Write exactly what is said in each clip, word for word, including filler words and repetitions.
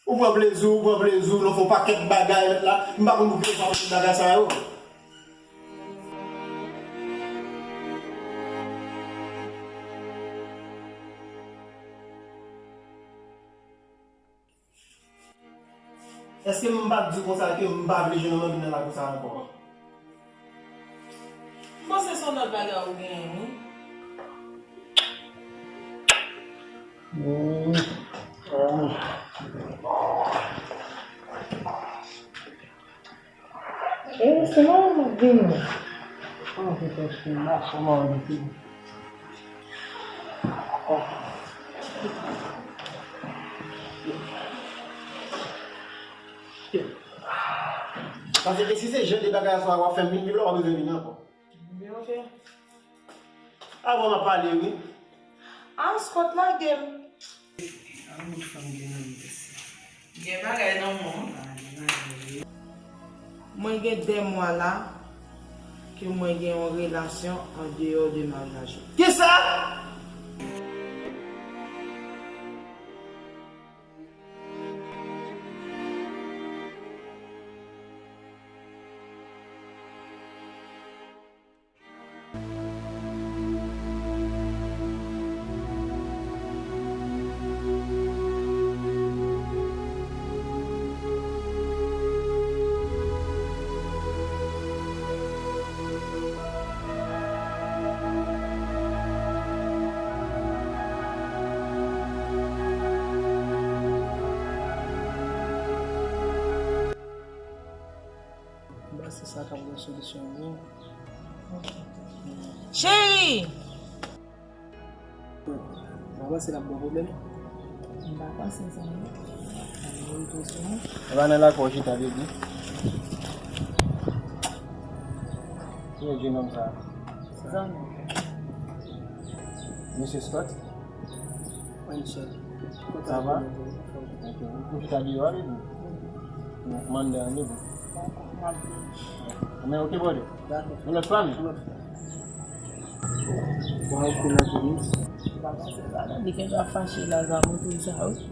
Ou pran plezi w, ou pran plezi w, nou fè yon pakèt bagay la. M pa konn poukisa w fè bagay sa yo. Èske m pa t di w konsa ke m pa vle jwenn yon manmi nan lakou sa ankò? M panse se yon lòt bagay ou genyen, wi. E, se mwen m ap vini. Mwen se fè mache mwen vini. Paske si se jan de bagay sa w ap fè m vin viv la, w pa bezwen vini ankò. Byen, ok. Avan m ap pale, wi. Ah, Scott, lage m. An, moun fanm gen nan mesye. Gen bagay nan mwen. Mwen gen de mwa la ke mwen gen yon relasyon an deyò de maryaj ou. Kisa? M panse sa ka yon solisyon, wi. Cheri! Ou pa panse l ap bon pwoblèm? M pa panse sa, non. Mwen tou sou mwen. E pa nan lakò w chita, baby? Ki non jenòm sa a? Zanmi. Mesye Scott? Wi, Michel. Sa va? Ok. Ou chita deyò a, baby? Mande randevou. Dakò, m ap vini. Men ok, brother. Dakò. Yon lòt fwa, men. Yon lòt fwa. Waw, kou la vini. M pa panse sa, non. Li gen dwa fache la, sa mwen tou sa, wi.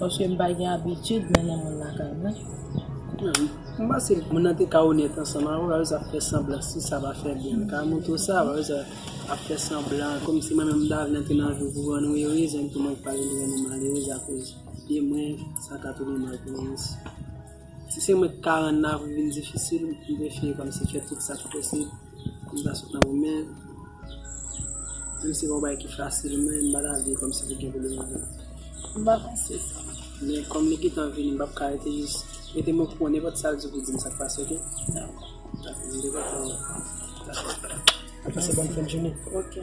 Paske m pa gen abitid mennen moun lakay mwen. Wi. M panse moun nan te ka onèt ansanm avè w, sa fè sanblan, si sa pa fè byen. Ka montre w sa, sa ap fè sanblan, kòmsi mwen menm m ta vle antre nan vi w pou rann ou erez, menm tou mwen k pa vle rann ou malerez akoz de mwen, sa ka tounen mal pou mwen osi. Si se mwen k ka rann lavi w vin difisil, m prefere kòmsi fè tout sa ki posib pou m ta sot nan pwoblèm. Menm si se pa yon bagay ki fasil, men m pa ta vle kòmsi pou gen pwoblèm avè l. M pa panse sa. Men kòm li gentan vini, m p ap ka rete, jis mete m okouran nenpòt sa l di pou di m sa k pase, ok? Dakò. Dakò, m te kontan. Dakò. Pase bòn fen jounen. Ok.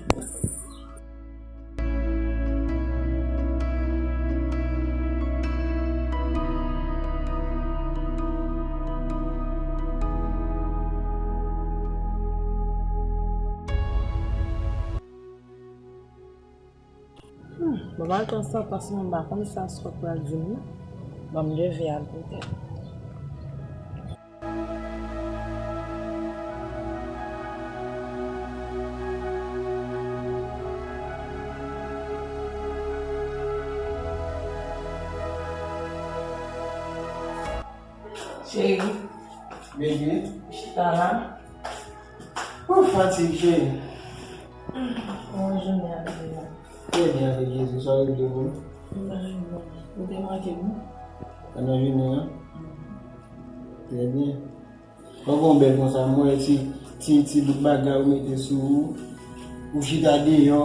Hmm, bon, m al pran santans mwen, m pa konn sa Scott pral di m nan. Bon, m devye al poutèt. Cheri. Bebe. Chita la. Ou fatige. Kòman jounen an te ye la? Trè byen, avèk Jezi, sa w regle pou nou? M pa regle anyen. Ou te manke m, non? Pandan jounen an? Trè byen. Ou gon bèl konsa, m wè ti, ti, ti bout bagay ou mete sou ou. Ou chita deyò.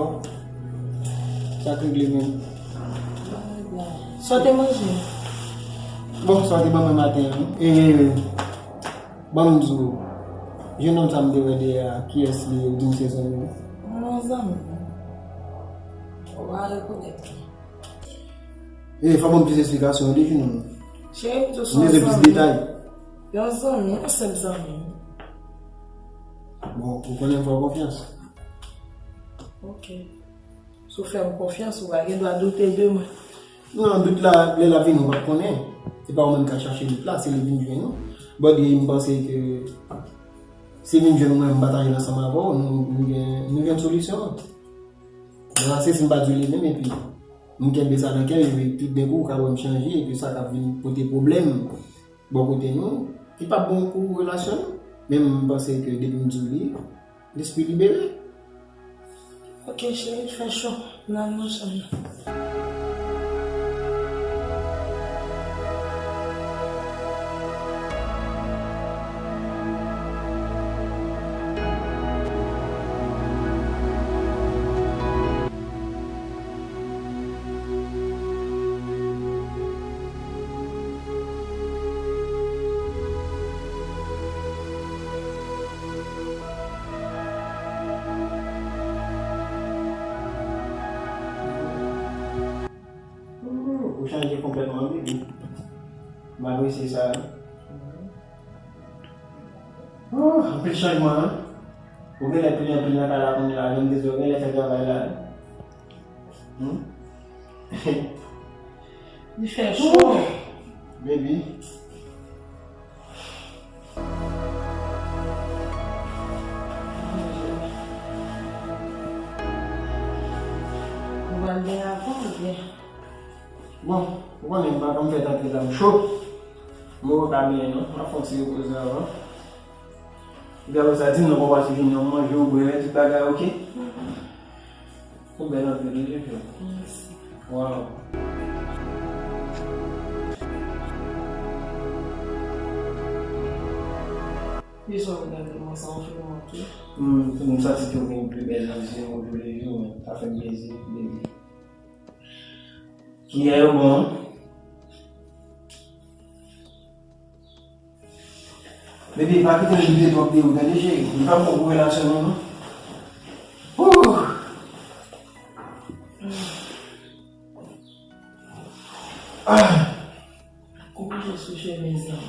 Sa k regle menm? Sa w te manje? Bon, sa w te ban mwen maten an, wi. E, ban m di w, jenòm sa m te wè dèyè a, kiyès li ye? Ou di m se zanmi w? Yon zanmi m. Ou pa rekonèt li. E, fò ban m plis esplikasyon, wi, jenòm. Cheri, m di w se yon zanmi. M bezwen plis detay. Yon zanmi, yon senp zanmi. Bon, ou konnen m fè w konfyans. Ok. Si w fè m konfyans, ou pa gen dwa doute de mwen. Non, dout la, lè l ap vini, ou p ap konnen. Se pa ou menm k al chache dout la, se li vin jwenn ou. But, m panse ke si l vin jwenn mwen, m pataje l ansanm avè w, nou, nou gen, nou jwenn solisyon an. Mwen, se si m pa di w li menm, epi M kenbe sa nan kè m, epi tout den kou, ou ka wè m chanje, epi sa ka vin pote pwoblèm bò kote nou. Li p ap bon pou relasyon nou. Men m panse ke depi m di w li, lespri libere. Ok, cheri, fè cho. N al nan chanm nan. Ou chanje konplètman, baby. M apresye sa wi. Oh, anpil chanjman, hein? Ou genlè pli anpil nan kay la kounye a, jan m te di w, ou genlè fè travay la. Hmm? Li fè cho. Baby. Ou pral gen avan oubyen? Bon, ou konnen m pa konn fè tante dam cho. Mwen pa ka benyen non, m ap fè yon ti repoze avan. Epi apre sa, di m non, papa ti vini, yon manje, yon bwè, tout bagay oke? Ou bèl anpil wi, Jojo. Mèsi. Waw. Kisa w gade mwen sa, w fè mwen tou? Hmm, m santi ke w vin pi bèl nan zye m tou lè jou, men sa fè m plezi, baby. Kiyè yo bon. Baby, pa kite l doute twòp de ou, tande cheri. Li p ap bon pou relasyon nou, non. Ouh! Ah! Kouche sou chemiz lan.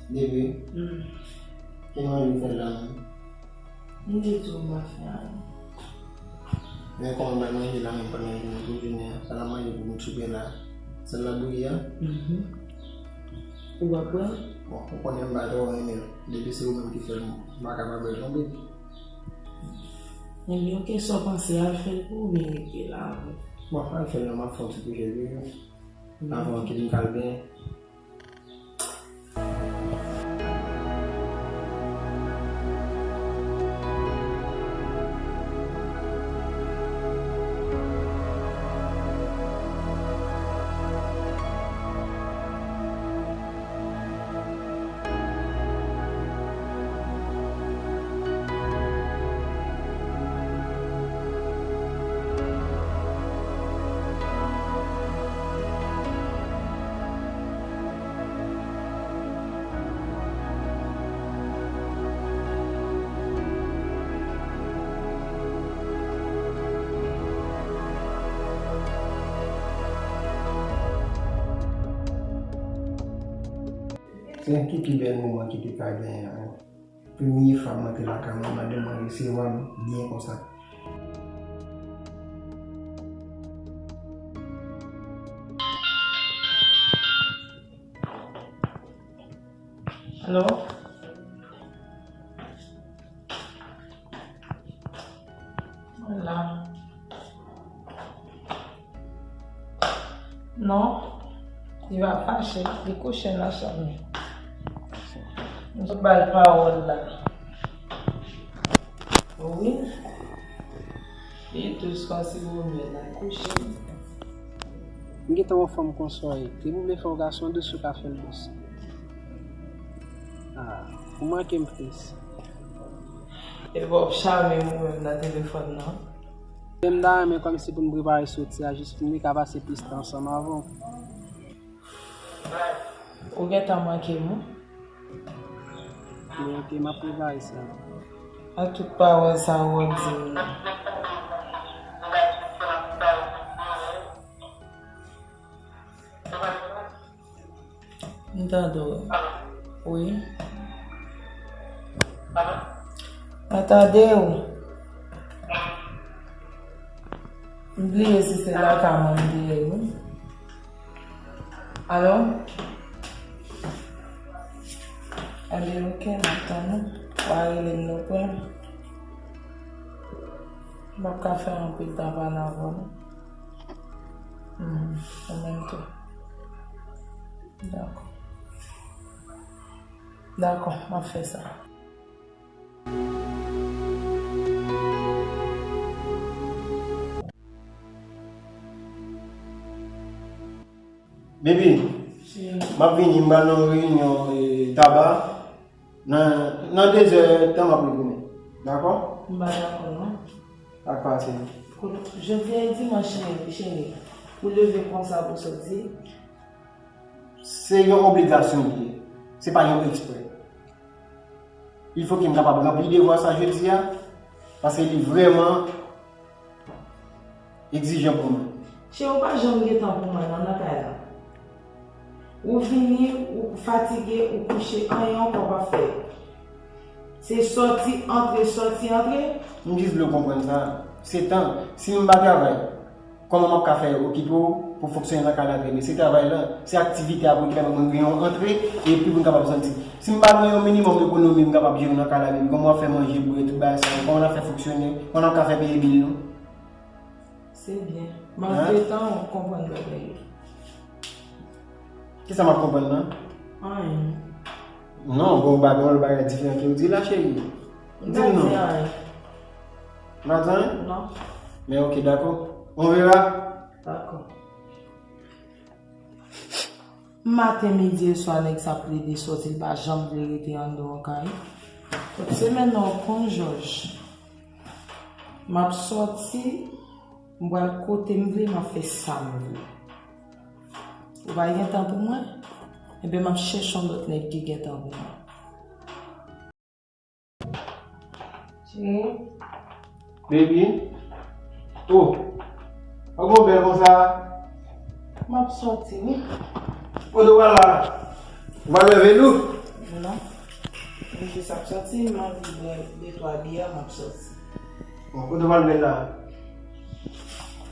Bebe, hmm, ki manje w fè la menm? M di tou m pa fè anyen. Men kòman w bay manje la menm pandan jounen, tout jounen an? Sa n ap manje pou nou soupe la? Sèl la bouyi a? Mhm. Ou pa pran? Bon, ou konnen m pa twò renmen l. Depi se ou menm ki fè l, m pa kapab ret non, bebe. Ebyen, oke, sa w panse, al fè l pou ou oubyen rete la avè l? Bon, al fè l non, m ap fè yon ti kouche wi. Avan ke m t al benyen. Se ki pi bèl moman ki te ka genyen an? Premye fwa m antre lakay mwen, madanm mwen resevwa m byen konsa. Alo? Mwen la. Non, li pa fache, li kouche nan chanm li. M sot bay pawòl la. Wi. Li dous kòmsi womèl la kouche. M gentan wè w fanm konsa w ye. Depi w vle fè yon gason dous, ou ka fè l dous. Ah, ou manke m plis. E bon, w ap chame ou menm nan telefòn nan. Men m ta renmen kòmsi pou n prepare soti a, jis pou n ka pase plis tan ansanm avan. Ou gentan manke m, wi. Men oke, m ap prepare sa. A tout pawòl sa w ap di m nan. M tande w. Wi. Mwen tande w. M bliye si se lakay mwen m te ye wi. Alo? Anben, ok, m ap tann ou. W a rele m, nou prè. M p ap ka fè anpil tan pale avè w, non. Hmm, ou menm tou. Dakò. Dakò, m ap fè sa. Baby, m ap vini, m pral nan yon reyinyon, eh, Taba. Nan, nan de zè tan m ap retounen. Dakò? M pa dakò, non. Ak pase. Kote, jodi a e dimanch, cheri, cheri. Ou leve konsa pou soti? Se yon obligasyon li ye. Se pa yon eksprè. Il faut que m kapab ranpli devwa sa jodi a, paske li vrèman egzijan pou mwen. Cheri, ou pa janm gen tan pou mwen non nan kay la. Ou vini, ou fatige, ou kouche, anyen ankò w pa fè. Se sòti, antre, sòti, antre. M jis vle w konprann sa. Se tan. Si m pa travay, kòman m ap ka fè okipe w pou fonksyone nan kay la trè byen? Se travay la, se aktivite a pou ki pèmèt mwen gen yon antre, epi pou m kapab santi. Si m pa gen yon minimòm ekonomi, m kapab jere nan kay la, epi kòman w ap fè manje pou yo, tout bagay sa yo, kòman n ap fè fonksyone, kòman n ap ka fè peye bil nou? Se byen. M ap gentan konprann bagay yo. Kisa m ap konprann nan? Anyen. Non, bon, bagay, yon bagay diferan ke w di la, cheri. Di m non. M pa di anyen. Ou pa di anyen? Non. Men ok, dakò. On verra. Dakò. Maten, midi e swa, nèg sa ap plede sòti, li pa janm vle rete anndan yon kay. Tout semèn nan, w konn jòj. M ap sòti, m pral kote m vle, m ap fè sa m vle. Ou pa gen tan pou mwen? Enben, m ap chèche yon lòt nèg ki gen tan pou mwen. Cheri. Baby. Oh. Ou gon bèl konsa? M ap sòti, wi. Kote w pral la? Ou pral leve nou? Non. M jis ap sòti, m anvi bwè de twa byè, m ap sòti. Bon, kote w pral bwè la?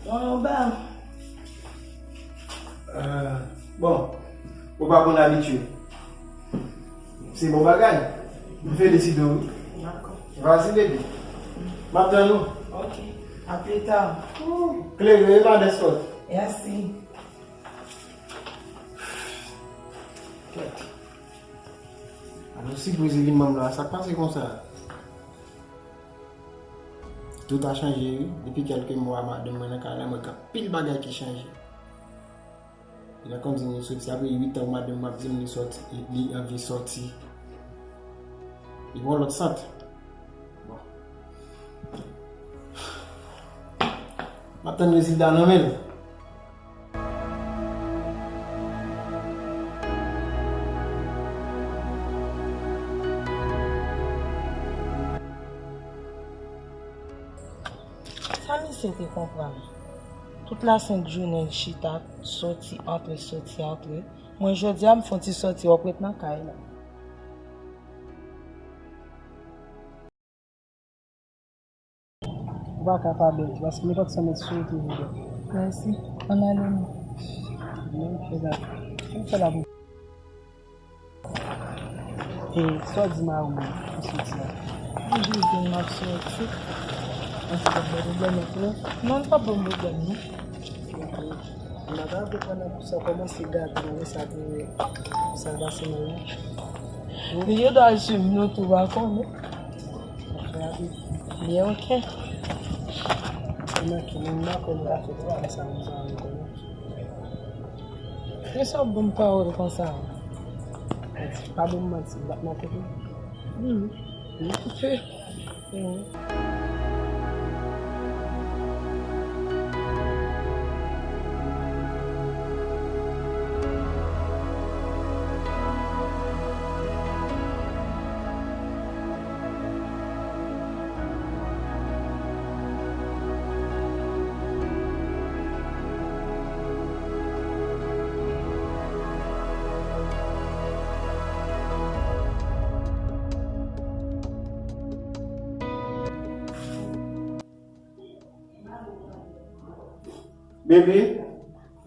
Mwen anba. Ah, bon, ou pa konn abitye. Se bon bagay. M felisite w, wi. Dakò. Vas-y, baby. M ap tann ou. Ok. A pli ta. Klere, e pa deskòt. Mèsi. Kèt. Alò, sipriz li vin ban m la, sa k pase konsa? Tout a chanje, wi. Depi kèlke mwa madanm mwen nan kay la, mwen wè gen anpil bagay ki chanje. Li ta konn di m li soti, apre uit an madanm mwen ap di m li soti, li anvi soti. Li pran lòt sant. Bon. M ap tann rezilta nan men l. Sa misye te konprann? Tout lasent jounen l chita, sòti, antre, sòti, antre. Mwen, jodi a, m fè yon ti sòti, w ap ret nan kay la. Ou pa ka pa bèl tou, paske nenpòt sa mèt sou ou toujou bèl. Mèsi. Ann ale non. Non, fè la. Fè la pou. E sa w di mari w pou soti a? M jis di l m ap soti. Èske l ap ba w pwoblèm ankò? Non, l p ap ban m pwoblèm non. M ap raple pandan pou sa kòmanse gate, malgre sa te, sa pase nan li. Li gen dwa al swiv nou tou, pa konnen. Byen, ok. Mwen menm, m pa konn gate tou, sa m sa m konnen. Men sa w ap ban m pawòl konsa? Pa ban m manti, m p ap nan kote. Hmm. Wi, koupe. Bebe.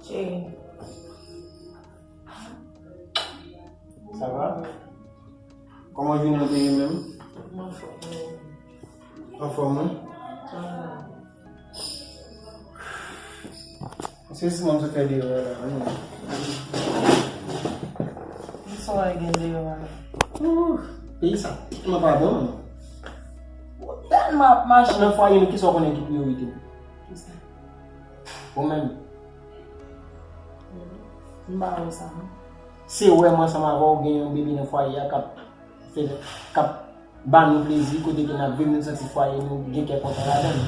Cheri. Sa va? Kòman jounen an te ye menm? M anfòm, wi. Anfòm, wi? Ahn. Se jis mwen m sot fè deyò a la, wi. Kisa w wè gen deyò a la? Ouh, peyi sa tèlman pa bon. Ou tèlman ap mache. Nan fwaye nou, kisa w konnen ki priyorite m? Kisa? Ou menm. M pa wè sa, non. Se wè m ansanm avè w gen yon bebe nan fwaye a k ap fè, k ap ba nou plezi, kote ke n ap viv, nou santi fwaye nou gen kè kontan ladan l.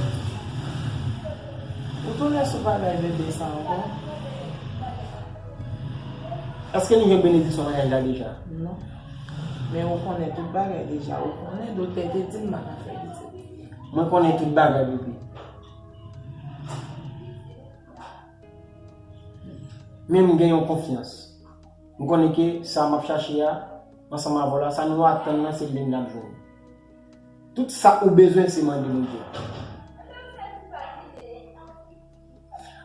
Ou tounen sou bagay bebe sa ankò? Èske nou jwenn benediksyon maryaj la deja? Non. Men ou konnen tout bagay deja. Ou konnen doktè te di m pa ka fè pitit. Mwen konnen tout bagay, bebe. Men m gen yon konfyans. M konnen ke sa m ap chache a, ansanm avè w la, sa nou atann nan, se li n ap jwenn. Tout sa ou bezwen, se mande Bondye.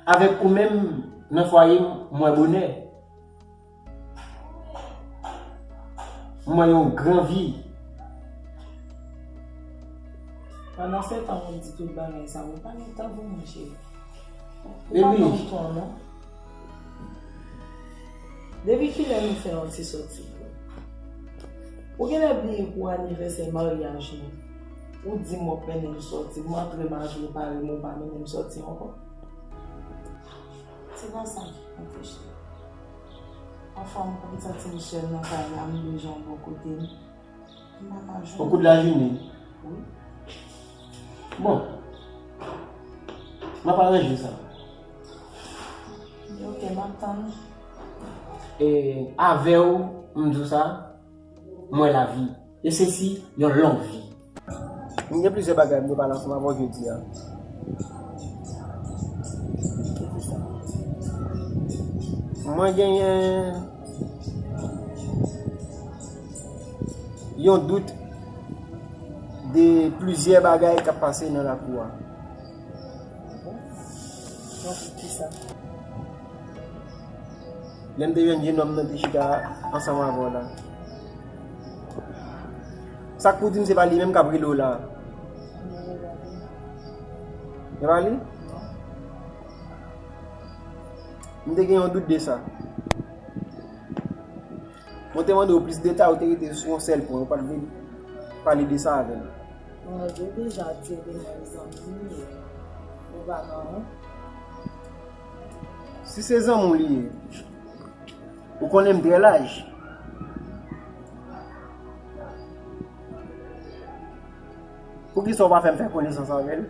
Avèk ou menm, nan fwaye m, m wè bonè. M wè yon gran vi. Pandan se tan ou di tout bagay sa, ou pa gen tan pou mwen, cheri. Ou pa ban m ton, non. Depi kilè nou fè yon ti sòti? Ou genlè bliye pou anivèsè maryaj nou. Ou di m w ap mennen m sòti, m antre m al prepare m, ou pa mennen m sòti ankò. Se pa sa ki konte, cheri. Pafwa m konn santi m sèl nan kay la, m bezwen w bò kote m. M pa ka jwenn ou. Au cours de la journée? Wi. Bon. M ap aranje sa. Ok, m ap tann ou. E, avè w, m di w sa, m wè lavi. E sesi, yon long vi. M gen plizyè bagay m te pale ansanm avè w jodi a. Mwen genyen yon dout de plizyè bagay k ap pase nan lakou a. Donk, kisa? Lè m te jwenn jenòm nan te chita ansanm avè w la. Sa k pou di m se pa li menm k ap rele w la? E pa li? M te gen yon dout de sa. Mwen te mande w plis detay, ou te rete sou yon sèl pwen, ou pa t vle pale de sa avè m. Mwen di w deja, se de mwen zanmi m ye. Ou pa nan anyen. Si se zanmi w li ye, ou konnen m trè laj. Poukisa w pa fè m fè konesans avè l?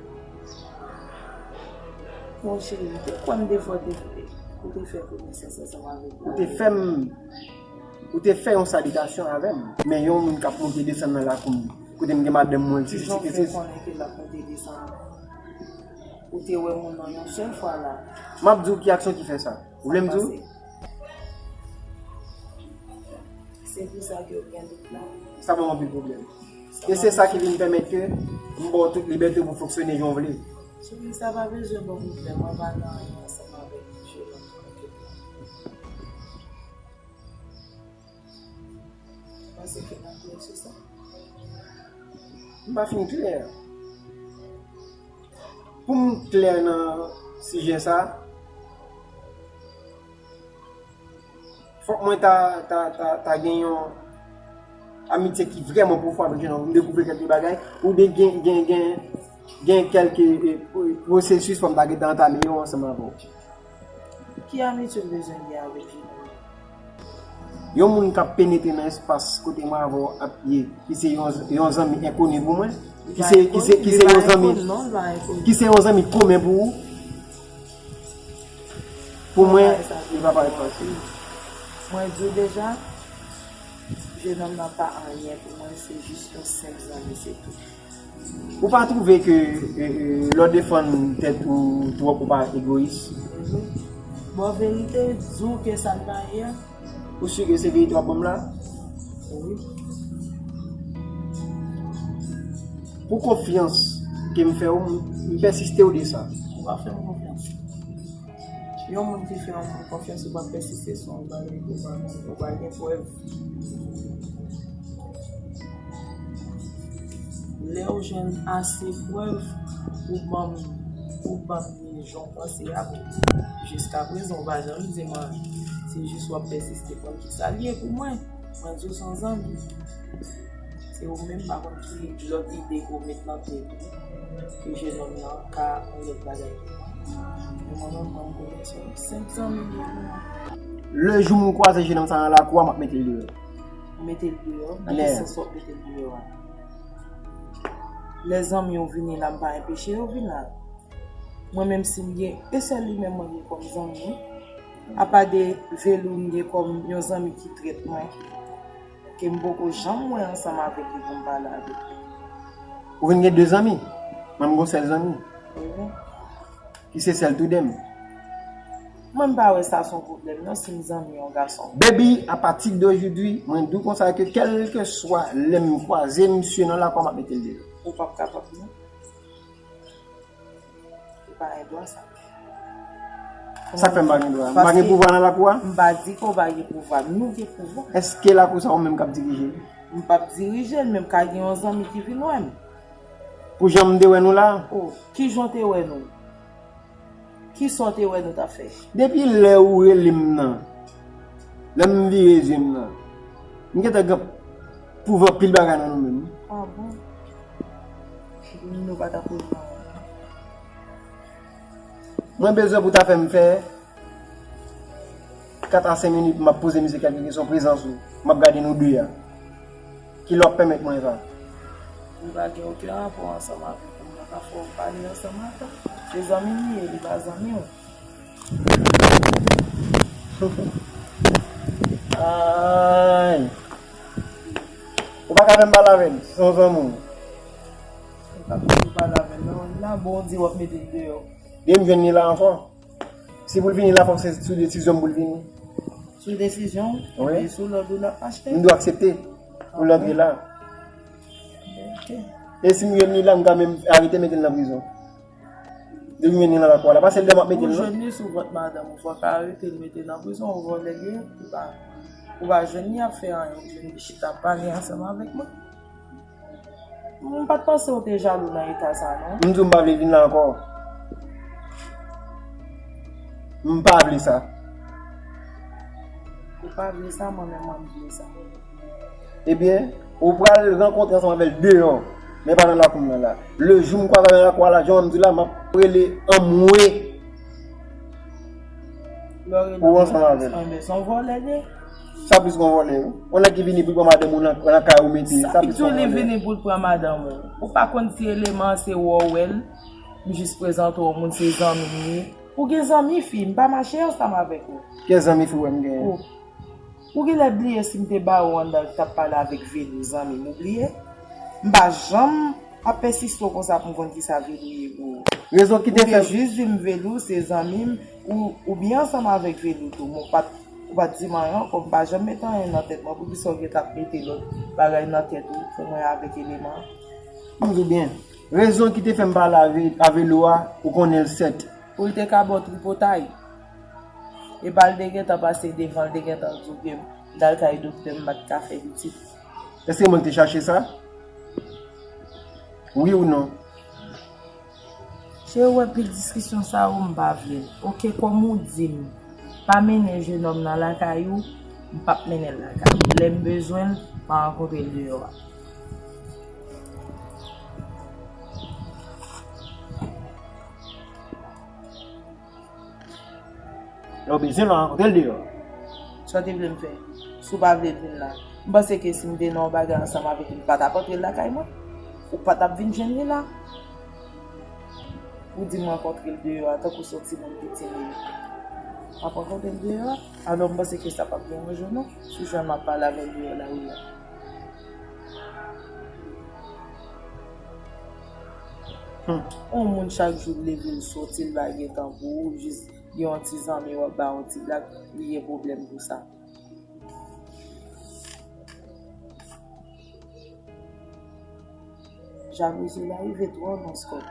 Mon cheri, ou te kwè m te fè w te, ou te fè konesans ansanm avèk mwen? Ou te fè m, ou te fè yon salitasyon avè m. Men yon moun k ap monte desann nan lakou m, kote m gen madanm mwen, se, se, se. Kijan w fè konnen ke l ap monte desann? Ou te wè moun nan yon sèl fwa la. M ap di w ki aksyon ki fè sa. Ou vle m di w? Se pou sa ke w gen dout la. Sa ban m anpil pwoblèm. E se sa ki vin pèmèt ke m ba w tout libète w pou fonksyone jan w vle. Cheri, sa pa bezwen ban m pwoblèm, mwen pa nan anyen ansanm avèk jenòm nan. Ou panse ke m ap lese sa? M pa fin klè. Pou m klè nan sijè sa, fòk mwen ta, ta, ta, ta gen yon amitye ki vrèman pwofon avèk jenòm, pou m dekouvri kèlke bagay, oubyen gen, gen, gen, gen kèlke, e, pwosesis fò m ta gentan antame yo ansanm avè w. Ki amitye w bezwen gen avèk jenòm? Yon moun k ap penetre nan espas kote mwen avè w ap ye, ki se yon, yon zanmi enkoni pou mwen, ki se, ki se, ki se yon zanmi, ki se yon zanmi komen pou ou, pou mwen, li pa parèt fasil. Mwen di w deja, jenòm nan pa anyen pou mwen, se jis yon senp zanmi, se tou. Ou pa twouve ke, e, e, lè w defann tèt ou twòp, ou pa egoyis? Bon, verite, di w ke sa n pa ye a. Ou si ke se verite w ap ban m la? Wi. Pou konfyans ke m fè w, m, m pèsiste w de sa. Ou pa fè m konfyans. Yon moun ki fè yon moun konfyans, ou pa pèsiste sou yon bagay ke ou pa, ou pa gen prèv. Lè w jwenn ase prèv pou ban m, pou ban m jan w panse a, men jiskaprezan, w pa janm di m anyen. Se jis w ap pèsiste, konn kisa l ye pou mwen. Mwen di w se yon zanmi. Se ou menm, m pa konn ki lòt ide ke w met nan tèt ou, ke jenòm nan ka yon lòt bagay pou mwen. Men mwen menm, mwen, m konnen se yon senp zanmi m ye pou mwen. Le jou m kwaze jenòm sa nan lakou a, m ap mete l deyò. Mete l deyò? Nan ki sans w ap mete l deyò a? Lè zanmi w vini la, m pa enpeche yo vin la. Mwen menm, si m gen, e sèl li menm mwen gen kòm zanmi. Apa de Velou, m gen kòm yon zanmi ki trèt mwen, ke m poko janm wè ansanm avèk li pou m pale avèk li. Ou vin gen de zanmi? Mwen, m gon sèl zanmi. Wi. Ki se sèl toudem. Mwen, m pa wè sa se yon pwoblèm, non, si m zanmi yon gason. Baby, apati de jodi, mwen di w konsa ke kèlkeswa lè m kwaze misye nan lakou a, m ap mete l deyò. Ou p ap kapab, non. Ou pa gen dwa sa. Sa k fè m pa gen dwa? M pa gen pouvwa nan lakou a? M pa di ke w pa gen pouvwa. Nou gen pouvwa. Èske lakou sa ou menm k ap dirije l? M p ap dirije l, men m ka gen yon zanmi ki vin wè m. Pou jan m te wè nou la? O, kijan w te wè nou? Kisa w te wè nou t ap fè? Depi lè ou rele m nan, lè m vire zye m nan, m gentan gen pouvwa anpil bagay nan nou menm. A bon? Nou pa t ap rele m nan. Mwen bezwen pou ta fè m fè kat a senk minit, m ap poze misye kèlke kesyon, prezans ou, m ap gade nou de a. Kilè w ap pèmèt mwen sa? M pa gen okenn rapò ansanm avèk ou, m pa ka fè w pale ansanm avè m. Se zanmi m li ye, li pa zanmi w. Ay. Ou pa ka fè m pale avè l, se yon zanmi w. M pa ka fè w pale avè l, non. La, bon, w di w ap mete l deyò. Depi m jwenn li la ankò. Si pou l vini la, fòk se sou desizyon m pou l vini. Sou desizyon w? Wi. E sou lòd ou l ap mache? M dwe aksepte pou l antre la. Ok. E si m jwenn li la, m ka menm arete mete l nan prizon. Depi m jwenn li nan lakou a la, pase l dè m ap mete l, non. Ou jwenn li sou vant madanm ou, fòk arete l mete l nan prizon, ou vòlè l ye, ou pa, ou pa jwenn li ap fè anyen, ou jwenn li chita ap pale ansanm avèk mwen. M pa t panse w te jalou nan eta sa, non. M di w m pa vle vin la ankò. M pa vle sa. Ou pa vle sa, mwen menm, mwen, m vle sa. Ebyen, ou pral rankontre ansanm avè l deyò, men pa nan lakou m nan la. Le jou m kwaze avè l nan lakou a la, jan m di w la, m ap rele anmwe. Lè w rele anmwe, ansanm avè l. Anben, se yon vòlè l ye. Sa plis ke yon vòlè, wi. Yon nèg ki vini pou l pran madanm ou nan, nan kay ou mete, sa plis ke yon vòlè. Sa ki di w li vini pou l pran madanm ou? Ou pa konn si eleman an se wè w wè l, m jis prezante w yon moun, se zanmi m li ye. Ou gen zanmi fi, m pa mache ansanm avèk ou. Ki zanmi fi w wè m genyen? Ou, ou genlè bliye si m te ba ou anndan k t ap pale avèk Velou, zanmi m, ou bliye? M pa janm ap pèsiste w konsa pou m konn kisa Velou ye pou ou. Rezon ki te fè m. Ou te jis di m Velou se zanmi m, ou, ou byen ansanm avèk Velou tou, men w pa t, ou pa t di m anyen ankò, m pa janm met anyen nan tèt mwen, poukisa w gentan ap mete lòt bagay nan tèt ou pou mwen avèk eleman an? M di w byen, rezon ki te fè m pale avè, avè Velou a, ou konnen l sèt. Pou l te ka ba w tripotay. Epa l te gentan pase devan, l te gentan di w ke m t al kay doktè, m pa t ka fè pitit. Èske mwen ki te chache sa? Wi ou non? Cheri, ou wè pil diskisyon sa yo, m pa vle l. Oke, kòm ou di m pa mennen jenòm nan lakay ou, m p ap mennen l lakay ou. Lè m bezwen l, m a rankontre l deyò a. Lè w bezwen l, w a rankontre l deyò. Sa w te vle m fè? Si w pa vle l vin la. M panse ke si m te nan yon bagay ansanm avèk li, m pa t ap antre l lakay mwen. Ou pa t ap vin jwenn li la. Ou di m rankontre l deyò a, tankou se yon timoun piti li ye. M ap rankontre l deyò a. Alò, m panse ke sa p ap deranje w non, si w jwenn m ap pale avè l deyò lari a. Hmm. Yon moun chak jou l leve, l soti, l pa gen tan pou ou, jis gen yon ti zanmi w ap ba yon ti blag, li gen pwoblèm pou sa. Jalouzi la rive twò lwen, Scott.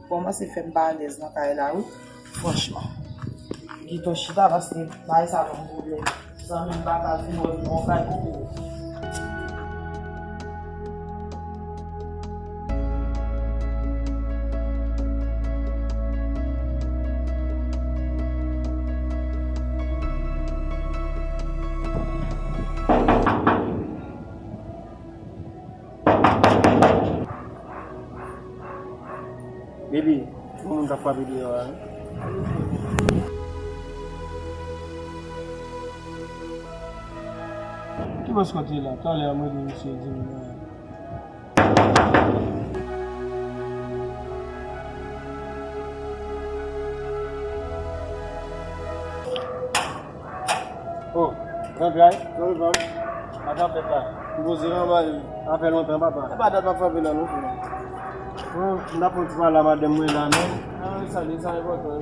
Kòmanse fè m pa alèz nan kay la, wi. Franchman. Kite w chita, paske bagay sa ban m pwoblèm. Zanmi m pa ka vin wè m nan yon kay koko. Baby, yon moun k ap frape deyò a, wi. Ki bò Scott ye la? Talè a m rele misye, di m, Oh, Jean Pierre, Jean Pierre. Sa k ap fèt la? M poze anba yo. Sa fè lontan, papa. Se pa dat m ap frape la, non, frè. Bon, m t ap fè yon ti pale a madanm mwen la, non. Ah, sa, sa enpòtan, wi.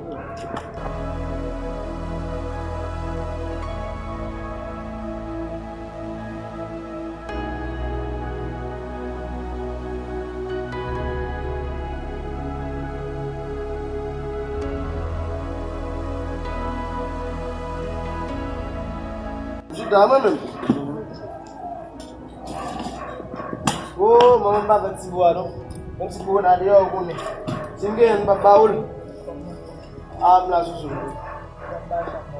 Jida, mwen menm. Oh, manman m pa fè ti bo a, non. Menm si kowona deyò, ou konnen. Si m genyen, m p ap ba ou l. Ah, m la sou sou.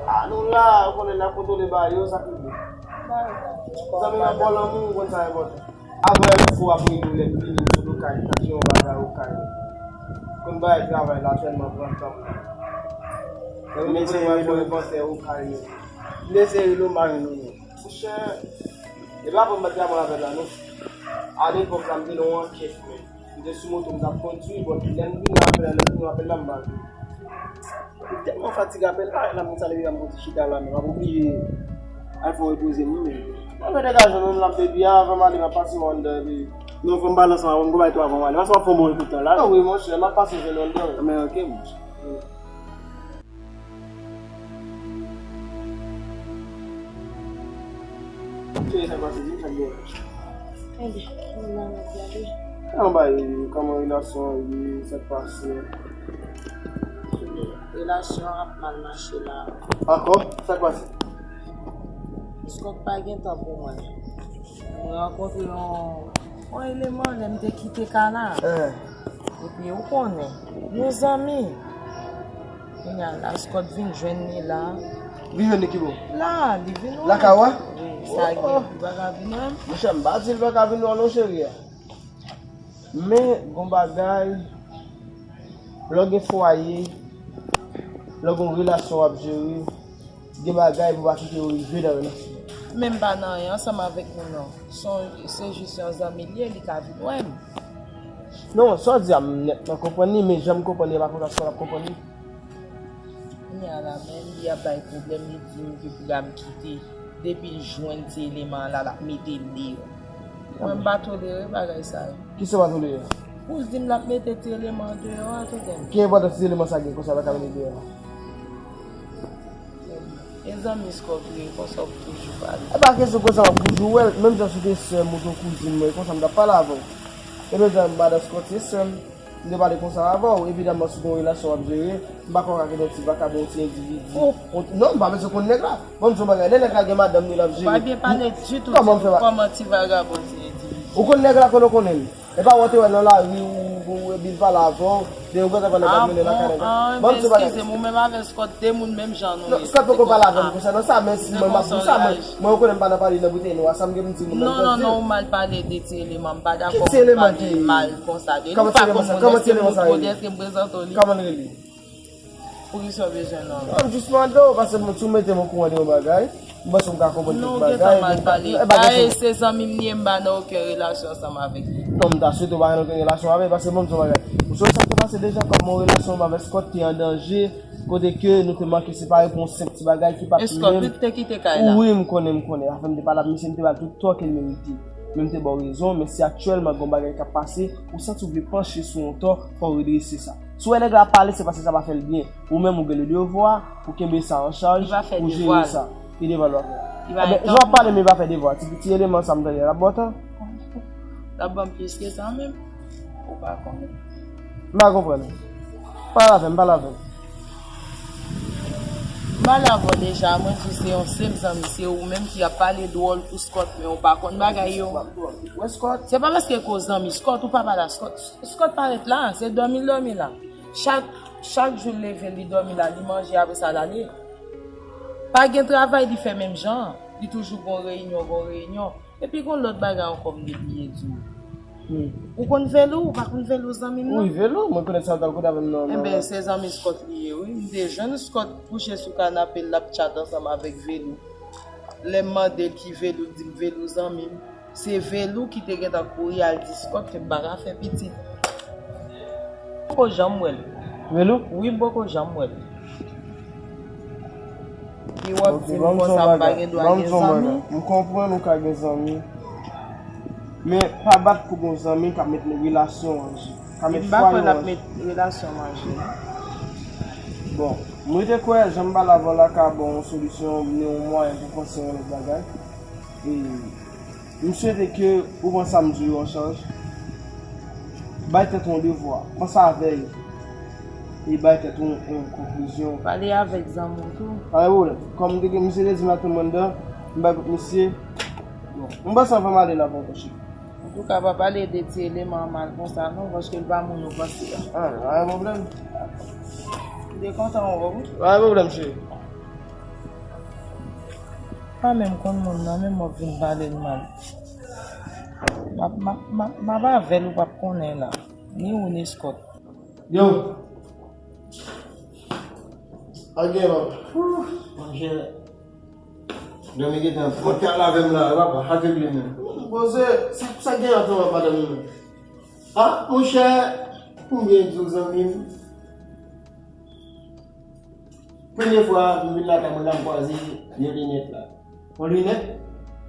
Ah, nou la, ou konnen n ap kontwole bagay yo, sa ki bon. Zanmi m ap ba w lanmou, ou konn sa enpòtan. Avan enfo ap rive w lè m vini m sot Okay, m t ap jere yon bagay Okay. Konn bagay travay la tèlman pran tan m. Lè m vini mwen fè yon envantè Okay yo. M te sere lo mari nou yo. Monchè, e pa bon m pa t ka pran avè l la non. Alepòk la, m te nan yon ankèt, men. M te sou moto, m t ap kondui, but lè m vin rapèl la, lè m vin rapèl la, m pa vin. M tèlman fatige apèl parèt la, moun sa leve la, m konn ti chita la, men m ap oblije al fè yon repoze m, wi, men. Mwen mete gaz nan menm l ap depi avan m ale, m ap pase w anndan, epi. Non, fò m pale ansanm avè w, m gon bagay tou avan w ale. Paske w ap fè yon bon ekout la. Ah wi, monchè, m ap pase jwenn w anndan. Men, ok, monchè. Cheri, sa k pase, di m sa k gen. Ebyen, nou la, n ap gade. Kòman bagay yo ye? Kòman relasyon an ye? Sa k pase? Relasyon an ap mal mache la. Ankò? Sa k pase? Scott pa gen tan pou mwen. Mwen rankontre yon, yon eleman lè m te kite Kana. Eh. Epi ou konnen, nou zanmi. Kounye a la, Scott vin jwenn li la. Vin jwenn li ki bò? La, li vin wè m. Lakay ou a? Wi, sa gen, li pa ka vin wè m. Monchè, m pa di l pa ka vin wè w non, cheri a. Men, gon bagay, lè w gen fwaye, lè w gen relasyon w ap jere, gen bagay pou w pa kite yo rive nan relasyon an. Men m pa nan anyen ansanm avèk moun nan. Se yon, se jis yon zanmi l ye, li ka vin wè m. Non, sa w di a, m nètman konprann li, men jan m konprann li, e pa konsa Scott ap konprann li. Kounye a la menm, li ap bay pwoblèm, li di m ke pou l a m kite. Depi l jwenn ti eleman an la, l ap mete l deyò. Mwen, m pa tolere bagay sa yo. Kisa w pa tolere? Pou l di m l ap mete ti eleman an deyò a, tande m. Ki enpòtans ti eleman sa gen konsa l pa ka mete l deyò a? E zanmi Scott ou ye, konsa w ap toujou pale. E pa kesyon konsa m ap toujou wè l, menm jan si w te sè m ou te kouzin mwen, e konsa m t ap pale avè w. E menm jan madan Scott se sè m, m te pale konsa avè w, evidamman si w gen yon relasyon w ap jere, m pa kwè w ka gen yon ti vakabon, yon ti endividi. Oh. Non, m pa bezwen konn nèg la. Ban m di w yon bagay, lè nèg la gen madanm li l ap jere. Ou pa byen pale ditou, kòman m fè pa. Kòman ti vagabon ti endividi. Ou konn nèg la, konnen w konnen l. E pa wè w te wè l nan lari, ou, ou, ou, epi l pale avè w, de ou gentan pale l ap mennen lakay nèg la. Ah bon, ah, men eskize m, ou menm avè Scott, de moun menm jan nou ye. Non, Scott poko pale avè m konsènan sa, men si mwen m ap di w sa, mwen, mwen ou konnen m pa nan pale nan boutèy nwa, sa m gen pou m di moun menm jan di. Non, non, non, ou mal pale de ti eleman, m pa dakò moun pale mal konsa de li. Ou pa konn moun, èske m konnen, èske m prezante w li? Kòman l rele? Poukisa w bezwen non? Non, m jis mande w, paske mwen, si w mete m okouran de yon bagay, m panse m ka konprann tout bagay. Non, ou gentan mal pale. Dayè, se zanmi m li ye, m pa nan okenn relasyon ansanm avèk li. Non, m ta swete w pa gen okenn relasyon avè l, paske bon, m di w yon bagay. Ou sonje sa k te pase deja, kòman relasyon m avèk Scott te an danje, kote ke nou te manke separe pou yon senp ti bagay ki pa t menm. E Scott, wi, ki te kite kay la. Wi, m konnen, m konnen. Afè m te pale ak misye, m te ba l tout tò ke l merite. Men m te ba w rezon, men si aktyèlman gen yon bagay k ap pase, ou santi w vle panche sou yon tò, fò w redrese sa. Si w wè nèg la ap pale, se paske sa pa fè l byen. Ou menm, ou gen le devwa pou kenbe sa an chaj, pou jere sa. Ki devwa l pa fè? Li pa gen tan pou mwen. Ebyen, jan w ap pale, men li pa fè devwa. Ti, ti eleman sa m tande a, l ap ba w tan? L ap ban m plis ke sa menm. Ou pa konnen. M pa konprann. Pale avè m, pale avè m. M pale avè w deja, mwen di se yon senp zanmi, se ou menm ki ap pale dwòl pou Scott, men ou pa konn bagay yo. Wè Scott? Se pa paske ke w zanmi Scott, ou pa pale a Scott. Scott pa ret la, se dòmi l dòmi la. Chak, chak jou l leve, li dòmi la, li manje, apre sa l ale. Pa gen travay li fè menm jan an. Li toujou gon reyinyon, gon reyinyon. Epi gon lòt bagay ankò m te bliye di w. Ou konn Velou? Ou pa konn Velou, zanmi m nan? Wi, Velou, mwen konnen sa, l t al kote avè m nan. Enben, se zanmi Scott li ye, wi. M te jwenn Scott kouche sou kanape, l ap tchat ansanm avèk Velou. Lè m mande l ki Velou, l di m Velou zanmi m. Se Velou ki te gentan kouri al di Scott ke m pa ka fè pitit. M poko janm wè l. Velou? Wi, m poko janm wè l. Epi w ap di m konsa m pa gen dwa gen zanmi? M konprann ou ka gen zanmi. Men pa bat pou gen zanmi k ap met relasyon an je. Ka met fwaye an je. M pa kwè l ap met relasyon m an je. Bon, mwen te kwè jan m pale avè w la ka ba w yon solisyon, ni yon mwayen pou w panse yon lòt bagay. E M swete ke ou pran sa m di yo an chaj. Bay tèt ou yon devwa. Pran sa avèg. E bay tèt ou yon konklizyon. Pale avèk zanmi w tou. Pa gen pwoblèm. Kòm m te gen, misye te di m ap tann mwen anndan, m bay kout misye. Bon, m panse anvan m ale la pran kòchik. Antouka, pa pale de ti eleman an mal konsa non, paske l pa moun ou panse a. Ah, pa gen pwoblèm. M te kontan wè w wi. Pa gen pwoblèm, cheri. Pa menm konn moun nan, men m w ap vin pale l mal. M ap, m ap, m ap, m ap avè l, ou p ap konnen la. Ni ou, ni Scott. Yo! Sa k gen la? Monchè, dòmi gentan pran kè al avè m la, papa, sa k regle menm? Poze, sa, sa k gen antre w ak madanm ou menm? Ah, monchè, pou m byen di w, zanmi m, Premye fwa m vin lakay mwen la, m kwaze yon linèt la. Yon linèt?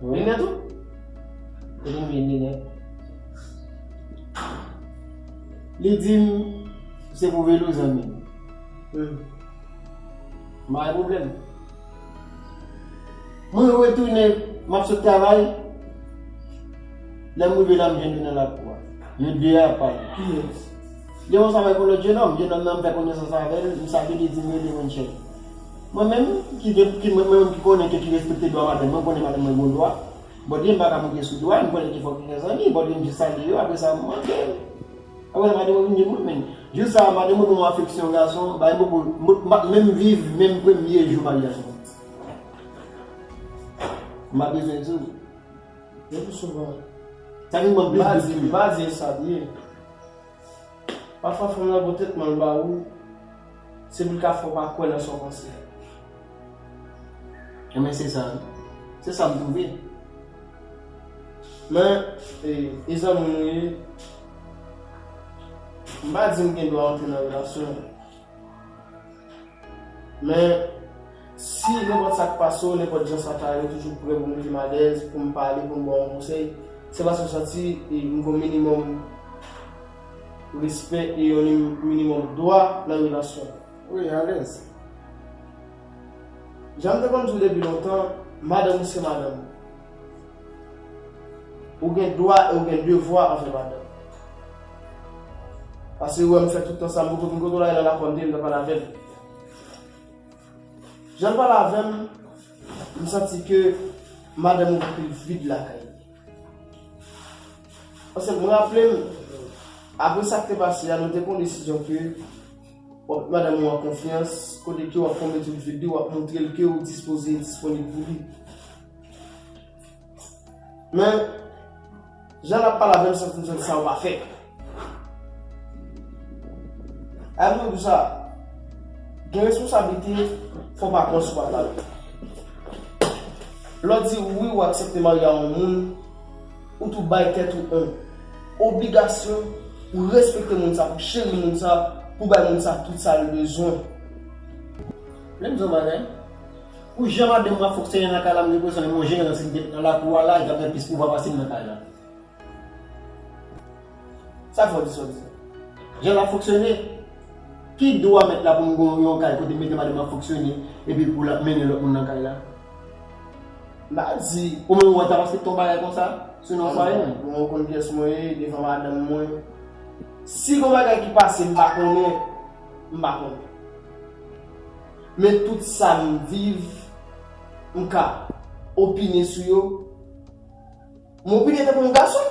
Wi. Linèt ou? Kote m jwenn linèt? Li di m se pou Velou zanmi m. Hmm. M pa gen pwoblèm. Mwen retounen, m ap sot travay. Lè m rive la, m jwenn li nan lakou a. Yo de a ap pale. Kiyès? Gen yon zanmi pou lòt jenòm. Jenòm nan, m fè konesans avè l, m salye li, di m rele Wenchèl. Mwen menm, ki gen, ki, mwen menm ki konnen ke ki respekte dwa madanm mwen, m konnen madanm mwen gen dwa. Bòdye m pa ka monte sou dwa, m konnen ki fòk li gen zanmi, bòdye m jis salye yo, apre sa, m mande l. Apre sa, madanm mwen vin di m, men, jou sa a, madanm mwen ban m afeksyon gason, bagay m poko, m, m, menm viv, menm premye jou maryaj mwen. M pa bezwen di w. Depi souvan. Sa vin ban m plis de plim. M pa di e sa l ye. Pafwa fanm nan gon tretman l ba ou, se pou l ka fè w pa kwè nan sa w panse a. Enben se sa, se sa m twouve. Men, e, e zanmi w ye, m pa di m gen dwa antre nan relasyon. Men, si nenpòt sa k pase w, nenpòt jan sa ta ye, ou toujou prè pou mete m alèz, pou m pale, pou m ba w yon konsèy, se paske w santi e, m gen yon minimòm respè e yon minimòm dwa nan relasyon. Wi, alèz. Jan m te konn di w depi lontan, madanm ou se madanm ou. Ou gen dwa e ou gen devwa anvè madanm. Paske ou wè m fè tout tan sa m poko vin kote w la, e nan lakou a m te ye, m t ap pale avè l. Jan l pale avè m, m santi ke madanm ou gen anpil vid lakay li. Paske m raple m, apre sa k te pase a, nou te pran yon desizyon ke w ap fè madanm ou an konfyans, kote ke w ap konble tout vid li, w ap montre l ke ou dispoze e disponib pou li. Men, jan l ap pale avè m, m santi m santi sa yo pa fèt. Avè m di w sa, gen responsablite, fò w pa pran sou pa pale. Lè w di wi, ou aksepte marye a yon moun, ou tou bay tèt ou yon obligasyon pou respekte moun sa, pou cheri moun sa, pou bay moun sa tout sa l bezwen. Men m di w yon bagay, pou jan madanm mwen ap fonksyone nan kay la, m reprezante yon jeran, si m te nan lakou a la, li t ap gen plis pouvwa pase m nan kay la. Sa fè w di sa w di sa? Jan l ap fonksyone, ki dwa mèt la pou m gen yon kay kote m mete madanm ap fonksyone, epi pou l ap mennen lòt moun nan kay la? M pa di. Ou menm ou wè w t ap aksepte yon bagay konsa sou non fwaye mwen? Bon, ou konn pyès mwen ye, devan madanm mwen. Si gon bagay ki pase m pa konnen, m pa konnen. Men tout sa m viv, m ka opine sou yo. M opine tankou yon gason.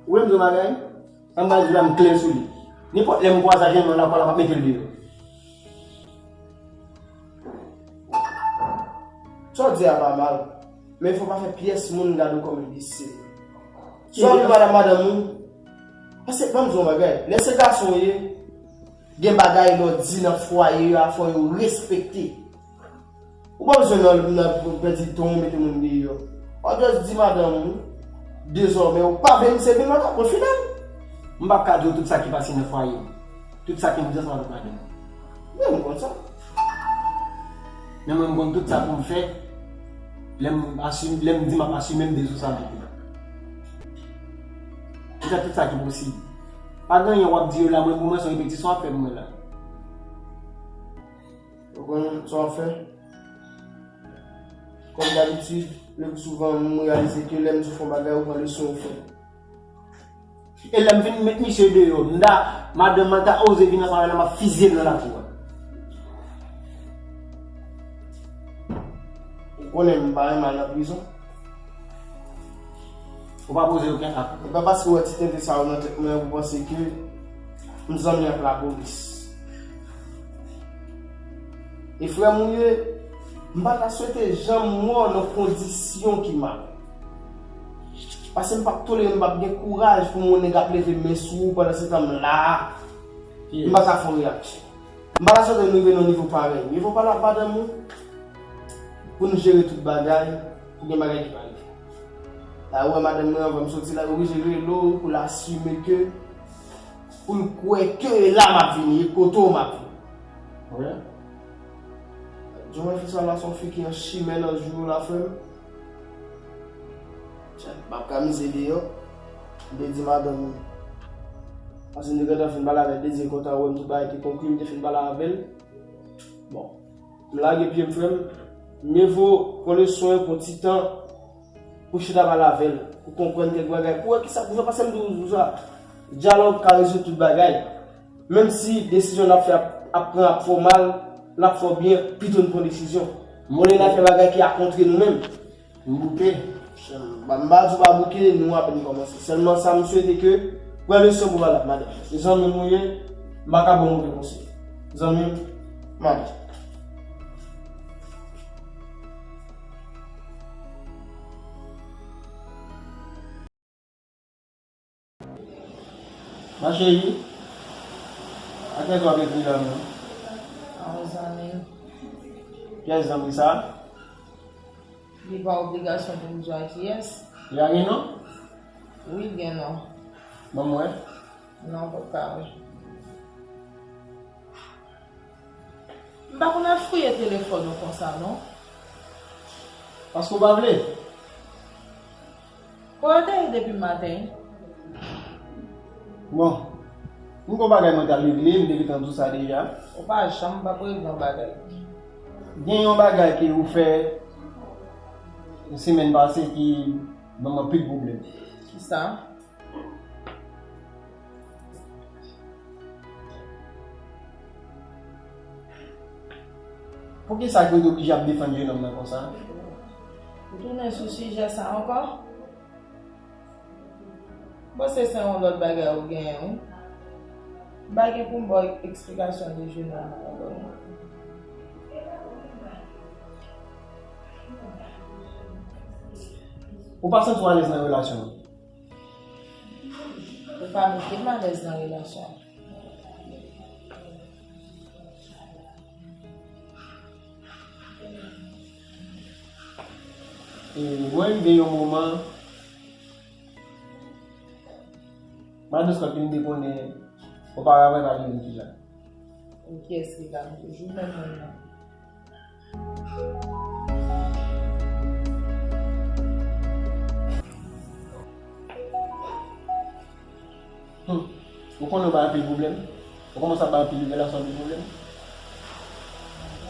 Ou wè m di w bagay? Anba jou la m klè sou li. Nenpòt lè m kwaze ak yon nonm nan lakou la, m ap mete l deyò. Sa w di a pa mal, men fò w pa fè pyès moun gade w kòm enbesil. Swa ou vin madanm madanm ou. Paske, ban m di w yon bagay. Lè se gason w ye, gen bagay lè w di nan fwaye a, fò yo respekte. Ou pa bezwen nan, nan pèdi tan w mete moun deyò. Ou just di madanm ou, dezòmè, ou pa vle misye vin nan kay, pwen final. M p ap ka di w tout sa ki pase nan fwaye m. Tout sa ki rive ansanm avèk madanm. Men m konn sa. Men mwen, m konn tout sa pou m fè. Lè m asim-, lè m di m ap asime, m dezosable tou. M fè tout sa ki posib. Pa gen anyen w ap di yo la, mwen, pou mwen, se yon repetisyon w ap fè pou mwen la. Ou konn sa w ap fè? Kòm dabitid, le pli souvan, m reyalize ke lè m di w fè yon bagay, ou pran leson ou fè. E lè m vin met misye deyò, m ta, madanm mwen ta oze vin ansanm avè l, m ap fizye l nan lakou a. Ou konnen m pa renmen al nan prizon. Ou pa poze okenn ak. E pa paske w wè ti tenten sa yo nan tèt mwen pou panse ke m zanmi ak lapolis. E frè m ou ye, m pa ta swete janm wè w nan kondisyon ki mal. Paske m p ap tolere, m p ap gen kouraj pou m wè yon nèg ap leve men sou ou pandan se tan m la. M pa ka fè yon reyaksyon. M pa ta swete nou rive nan nivo parèy. Mye vo pale ak madanm ou pou nou jere tout bagay, pou gen bagay ki pa rive. La, ou wè madanm mwen, anvan m soti la, oblije rele w pou l asime ke, pou l kwè ke e la m ap vini, e kote w m ap vini. Wi. Di mwen, fi sa la, se yon fi ki an chimè nan jou yo la, frè m. Tchè, m ap ka mize deyò. M te di madanm, paske m te gentan fin pale avè l, m te di l kontan wè m, tout bagay te konkli, m te fin pale avè l. Bon, m lage pye m, frè m. Mye vo pran leson, pran ti tan pou chita pale avè l, pou konprann kèk bagay, pou wè kisa pou fè, paske m di w sa. Dyalòg ka rezoud tout bagay. Menm si desizyon n ap fè ap, ap pran ap fè w mal, l ap fè w byen, pito n pran desizyon. Olye n ap fè bagay ki akontre nou menm. M bouke. M pa, m pa di w pa bouke, nou apèn kòmanse. Sèlman sa m swete ke, pran leson pou pale ak madanm. Se zanmi m ou ye, m pa ka ba w move konsèy. Zanmi m, m ale. Ma chérie, a kiyès w ap ekri la menm? A yon zanmi m. Kiyès zanmi sa? Li pa obligasyon pou m di w a kiyès. Li pa gen non? Wi, l gen non. Ban m wè. Non, m pap ka wè. M pa konn al fouye telefòn ou konsa, non. Paske w pa vle? Kote w te ye depi maten? Bon, m gon bagay mwen t al regle, m te gentan di w sa deja. Ou pa janm p ap regle yon bagay. Gen yon bagay ke ou fè semèn pase ki ban m anpil pwoblèm. Kisa? Poukisa ke w te oblije ap defann jenòm nan konsa? Ou tounen sou sijè sa ankò? M panse se yon lòt bagay ou genyen, wi. M pa gen pou m ba w eksplikasyon de jenòm nan ankò, non. Ou pa santi w alèz nan relasyon an? Ou pa mete m alèz nan relasyon an. E mwen rive yon moman, madanm Scott vin dekonnen, oparavan pa li menm ki la. Kiyès ki la? M toujou menm moun nan. Hmm. Ou konnen w bay anpil pwoblèm? Ou kòmanse ap bay anpil relasyon anpil pwoblèm?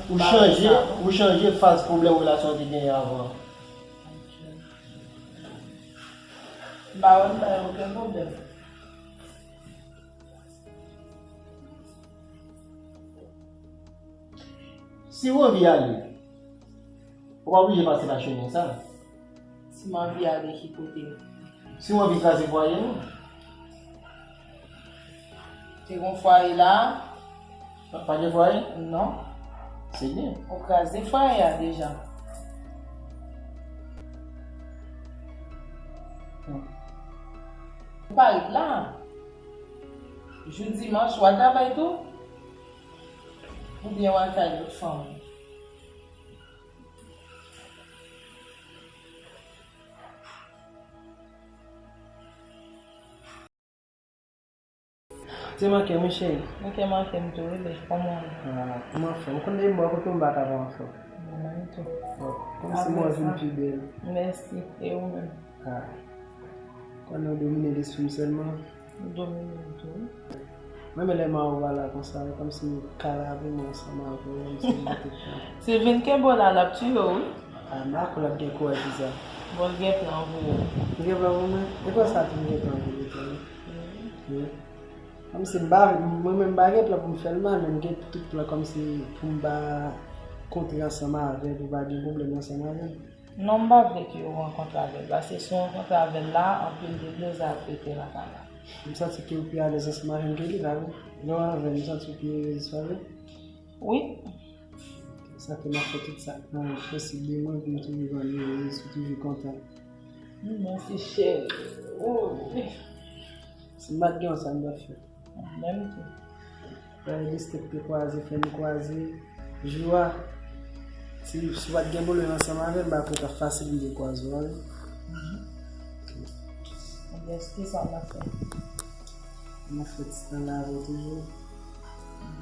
Ou chanje, ou chanje faz pwoblèm relasyon an te genyen avan an. M pa wè m bay okenn pwoblèm. Si w anvi ale, ou pa oblije pase pa chemen sa. Si m anvi ale ki kote? Si w anvi kraze fwaye nou. Te gon fwaye la? Pa, pa gen fwaye? Non. Se byen. Ou kraze fwaye a deja. Hmm. Ou pa ret la. Jou dimanch, w al travay tou? Oubyen w al kay lòt fanm? Te manke m, wi, cheri. Ou te manke m tou, wi, bèf. Kòman w ye? Ah, m anfòm. Ou konn depi m bò kote w, m pa ka pa anfòm. Mwen menm tou. Bon, kòmsi mwen vin pi bèl. Mèsi. E ou menm? Ah. Konnen w domine lespri m sèlman. Ou domine m tou, wi. Mwen menm lè m a ou pa la konsa, e kòmsi m ka lave men ansanm avè w, m sou mete tan. Sylvain kenbe w la, l ap tiye w, wi. Ah, m pa kwè l ap gen kouraj pou sa. Bon, l gen plan pou ou. L gen plan pou mwen? E konsa tou m gen plan pou li tou, wi. Wi. Kòmsi m pa, mwen menm m pa gen plan pou m fè l mal, men m gen tout plan kòmsi pou m pa kontre ansanm avè l, pou pa gen pwoblèm ansanm avè l. Non, m pa vle ke w rankontre avè l, paske si w rankontre avè l la, anpil de dlo sa ap pete lakay la. M santi ke w pi alèz ansanm avè m ke li la, wi. Lè w avè m, m santi w pi erez, pa vre? Wi. Sa fè m ap fè tout sa k nan posib de mwen pou m toujou rann ou erez, pou w toujou kontan. Mèsi, cheri. Oh. Si m pa t gen w, sa m t ap fè? Menm tou. Bay listik te kwaze, fè nou kwaze. Jou a, si, si w pa t gen pwoblèm ansanm avè m, m pa kwè t ap fasil pou m te kwaze w, wi. Mhm. Ebyen, kisa w ap fè? M ap fè ti tan la avè w toujou.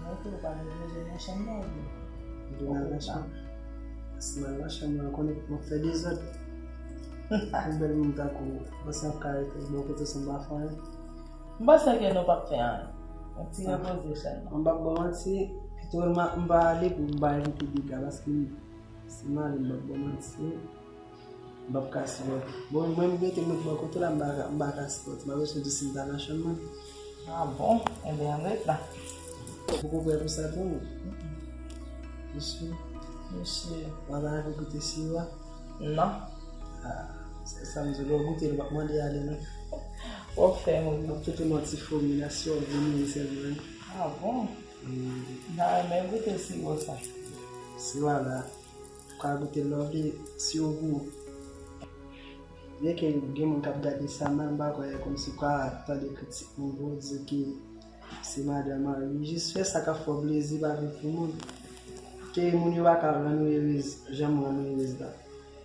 Mwen tou, ou pa vle loje nan chanm nan, oubyen? Ou vle al nan chanm? Si m al nan chanm nan, ou konnen m ap fè dezòd. Yon bèl moun tankou w, ou panse m ap ka rete bò kote w san m pa fè anyen? M panse ke nou p ap fè anyen. Yon ti repoze sèlman. M p ap ba w manti, pito m pa ale pou m pa evite dega, paske si m ale, m p ap ba w manti, m p ap ka sipòte. Bon, mwen, m rete m ret bò kote w la, m pa ka, m pa ka sipòte. M ap bezwen di si m ta nan chanm mwen. Ah bon? Ebyen, ann ret la. Ou poko prè pou sa tou, non? Mm-mm. Ou si? M si. W ap anvi goute siwo a? Non. Ah, se sa m di w, lè w goute l, ou p ap mande ale, non. W ap fè m ri. M ap fout ou yon ti fomi la, siwo vini sèlman. Ah bon? Mm. M ta renmen goute siwo sa. Siwo a la. Ou ka goute l lè w vle, si w gou. Byenke gen moun k ap gade sa, men m pa kwè kòmsi w ka tande kritik moun pou w di ke se madanm an. Jis fè sa k ap fè w plezi, pa viv pou moun. Ke moun yo pa ka rann ou erez jan m rann ou erez la.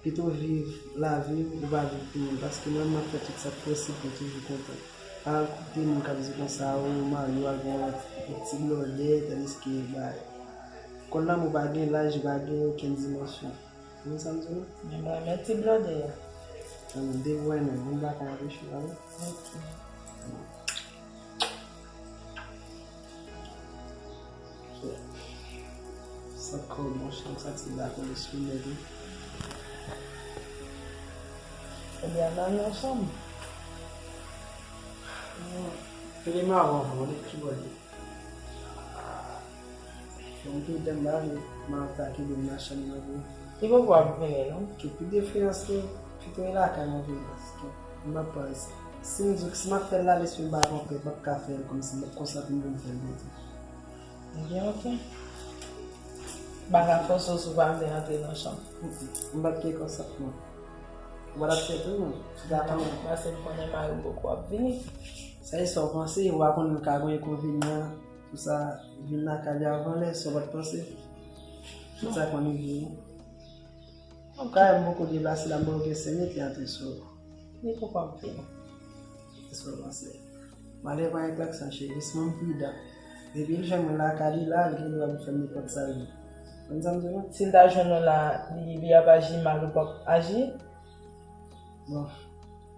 Pito viv lavi w, ou pa viv pou moun. Paske mwen, m ap fè tout sa k posib pou w toujou kontan. Pa al koute moun k ap di konsa, o, mari w al gen yon ti blòdè, tandiske, bay. Kòd lanmou pa gen laj, pa gen okenn dimansyon. Ou konn sa m di w la? Men mwen renmen ti blòdè a. An, depi w renmen, moun pa ka anpeche w, wi. Ok. Sa kò bon, chan sa ti la kole sou nèg wi. Ebyen, ann al nan chanm. Non. Fè li mawon, mawon, li pi bò li. Bon, m tou tèm ba li, m ap atake de machann nan vre. Li poko ap vini, non? Ki pi de friyans li, pito e lakay mwen vini, paske m ap panse. Si m di w, si m ap fè l la, lespri m pa konprann, m ap ka fè l kòmsi m ap konsa pou m vin fè l pete. Ebyen, ok. M pa ka fòse w si w pa vle antre nan chanm. Mm, mm. M p ap gen konsantman. Ou pa t ap fè tou, non? Ou ta tann. Paske m konnen mari w poko ap vini. Sa e sa w panse, ou pa konnen l ka gen enkonvenyan. Pou sa, vin lakay li avan lè, sa w pa t panse. Tout sa konn rive, wi. Ok. Kay m poko deplase la, m poko gen senk minit, li antre sou. Li poko ap vini. Se sa w panse. M ale pa gen klakson, cheri, si mwen m pridan. Depi l jwenn mwen lakay li la, li gen dwa pou fè m nenpòt sa l vle. Konn sa m di w? Si l ta jwenn ou la, li, li ap aji mal, ou p ap aji? Bon,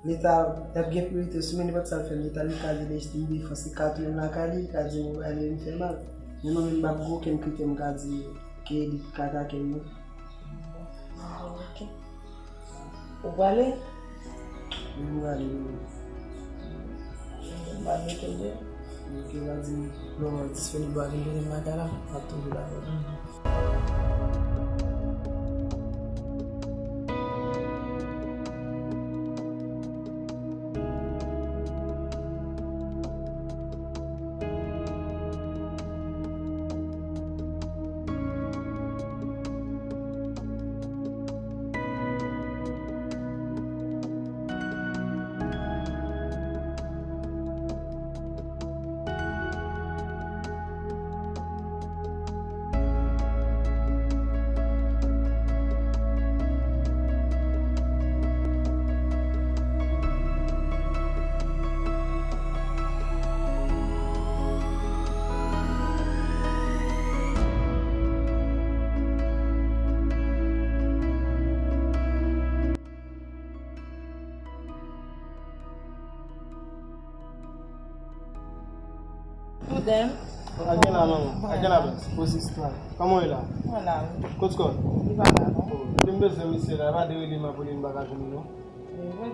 Leta, y ap gen priyorite sou mwen, nenpòt sa l fè m, Leta li ka di l ejte m defans, li ka touye m lakay li, li ka di m ou pa vle m fè mal. Men mwen menm m p ap gen okenn kritè m ka di ke li ka atake m non. Bon, ok. Ou prale? Wi, m prale, wi. M pral mete w deyò. Ok, w a di m lè w disponib w a vin kote m lakay la, m ap toujou la avè w. Dem. Ak gen la, manman. Ak gen la, baz. Kòman w ye la? Mwen la, wi. Kot Scott? Li pa la, non. Oh, depi m bezwen misye la, pa de rele m ap rele m pa ka jwenn li, non.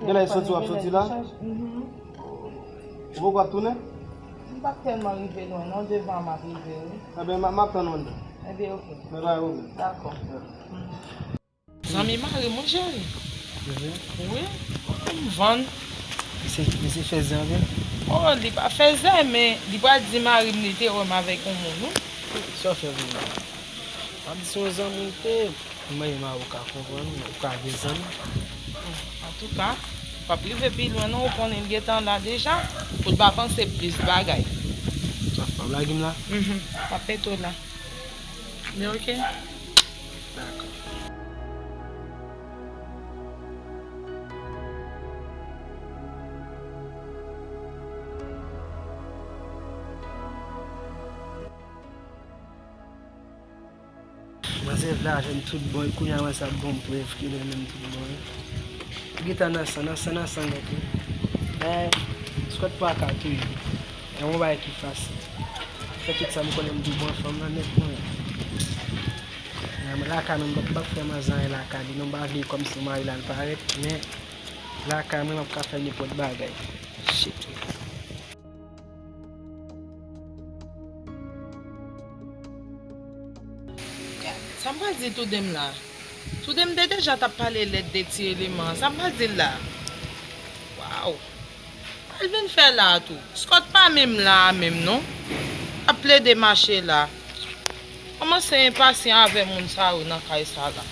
Gen lè soti w ap soti la? Mhm. Ou poko ap tounen? M p ap tèlman rive lwen, non, devan m ap rive, wi. Enben, m ap, m ap tann ou anndan. Enben, oke. Men pa gen pwoblèm. Dakò. Zanmi mari m, wi, cheri. Wi, m vann. Misye, misye fèzè anpil? Oh, li pa fèzè, men li pral di mari m li te wè m avèk yon moun, wi. Sa w fè pou mwen? M ap di se yon zanmi l te ye. Mwen menm a ou ka konprann, ou ka gen zanmi. Antouka, w p ap rive pi lwen non, ou konnen l gentan la deja, pou l pa panse plis bagay. Sa pa blag m la? Mhm, m ap mete w la. Men oke. Dakò. Manzè vle a jwenn tout bon, kounye a manzè ap bon prev ke li renmen m tout bon. Gita nan san, nan san, nan san nèt wi. Men, Scott pa ka touye m. E yon bagay ki fasil. Fè tout sa m konnen m di bon fanm nan nèt mwen. Nan lakay mwen, m p ap fè manzè anyen lakay li non, m pa vle kòmsi mari l al parèt, men lakay mwen, m ap ka fè nenpòt bagay. Shit. Sa m pral di Toudem la? Toudem te deja t ap pale lèd de ti eleman an. Sa m pral di l la? Waw! Sa l vin fè la a tou? Scott pa menm la a menm non. L ap plede mache la. Kòmanse enpasyan avè moun sa yo nan kay sa la.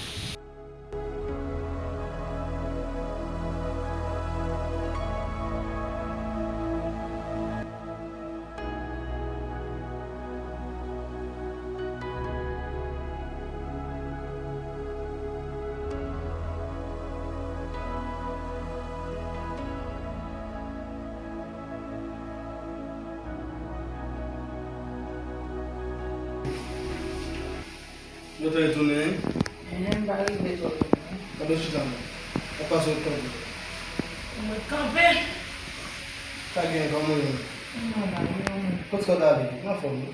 Mwen te retounen, wi. Enhen, m pa rive twò lwen, non. Gade w chita, non. W ap pase w kanpe. Mwen kanpe. Sa gen, kòman w ye? Mwen nòmal, wi, mwen menm. Kot Scott ale? L anfòm, wi.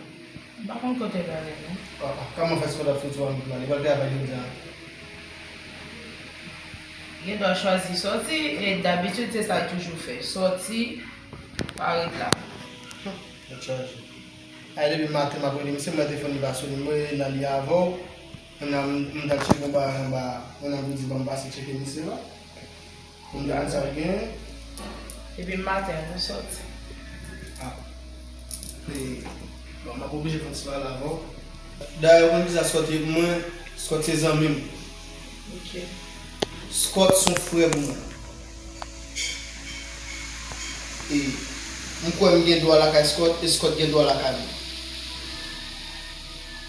M pa konn kote l ale, non. Ah, ah, kòman fè Scott ap soti w annik la? Li pral travay jodi a? Gen dwa chwazi sòti, e dabitid se sa l toujou fè. Sòti, pa ret la. Tèt chaje. Ay, depi maten m ap rele misye, m wè telefòn li pa sone. M rele nan li avè w. Kounye a m, m t al tcheke yon bagay anba. Kounye a m di ban m pase tcheke misye la. Pou m te konn sa l genyen. Depi maten, nou sòti. Ah. E, bon, m ap oblije fè yon ti pale avè w. Dayè, ou konn kisa Scott ye pou mwen? Scott se zanmi m. Ok. Scott se yon frè pou mwen. E m kwè m gen dwa lakay Scott, e Scott gen dwa lakay mwen.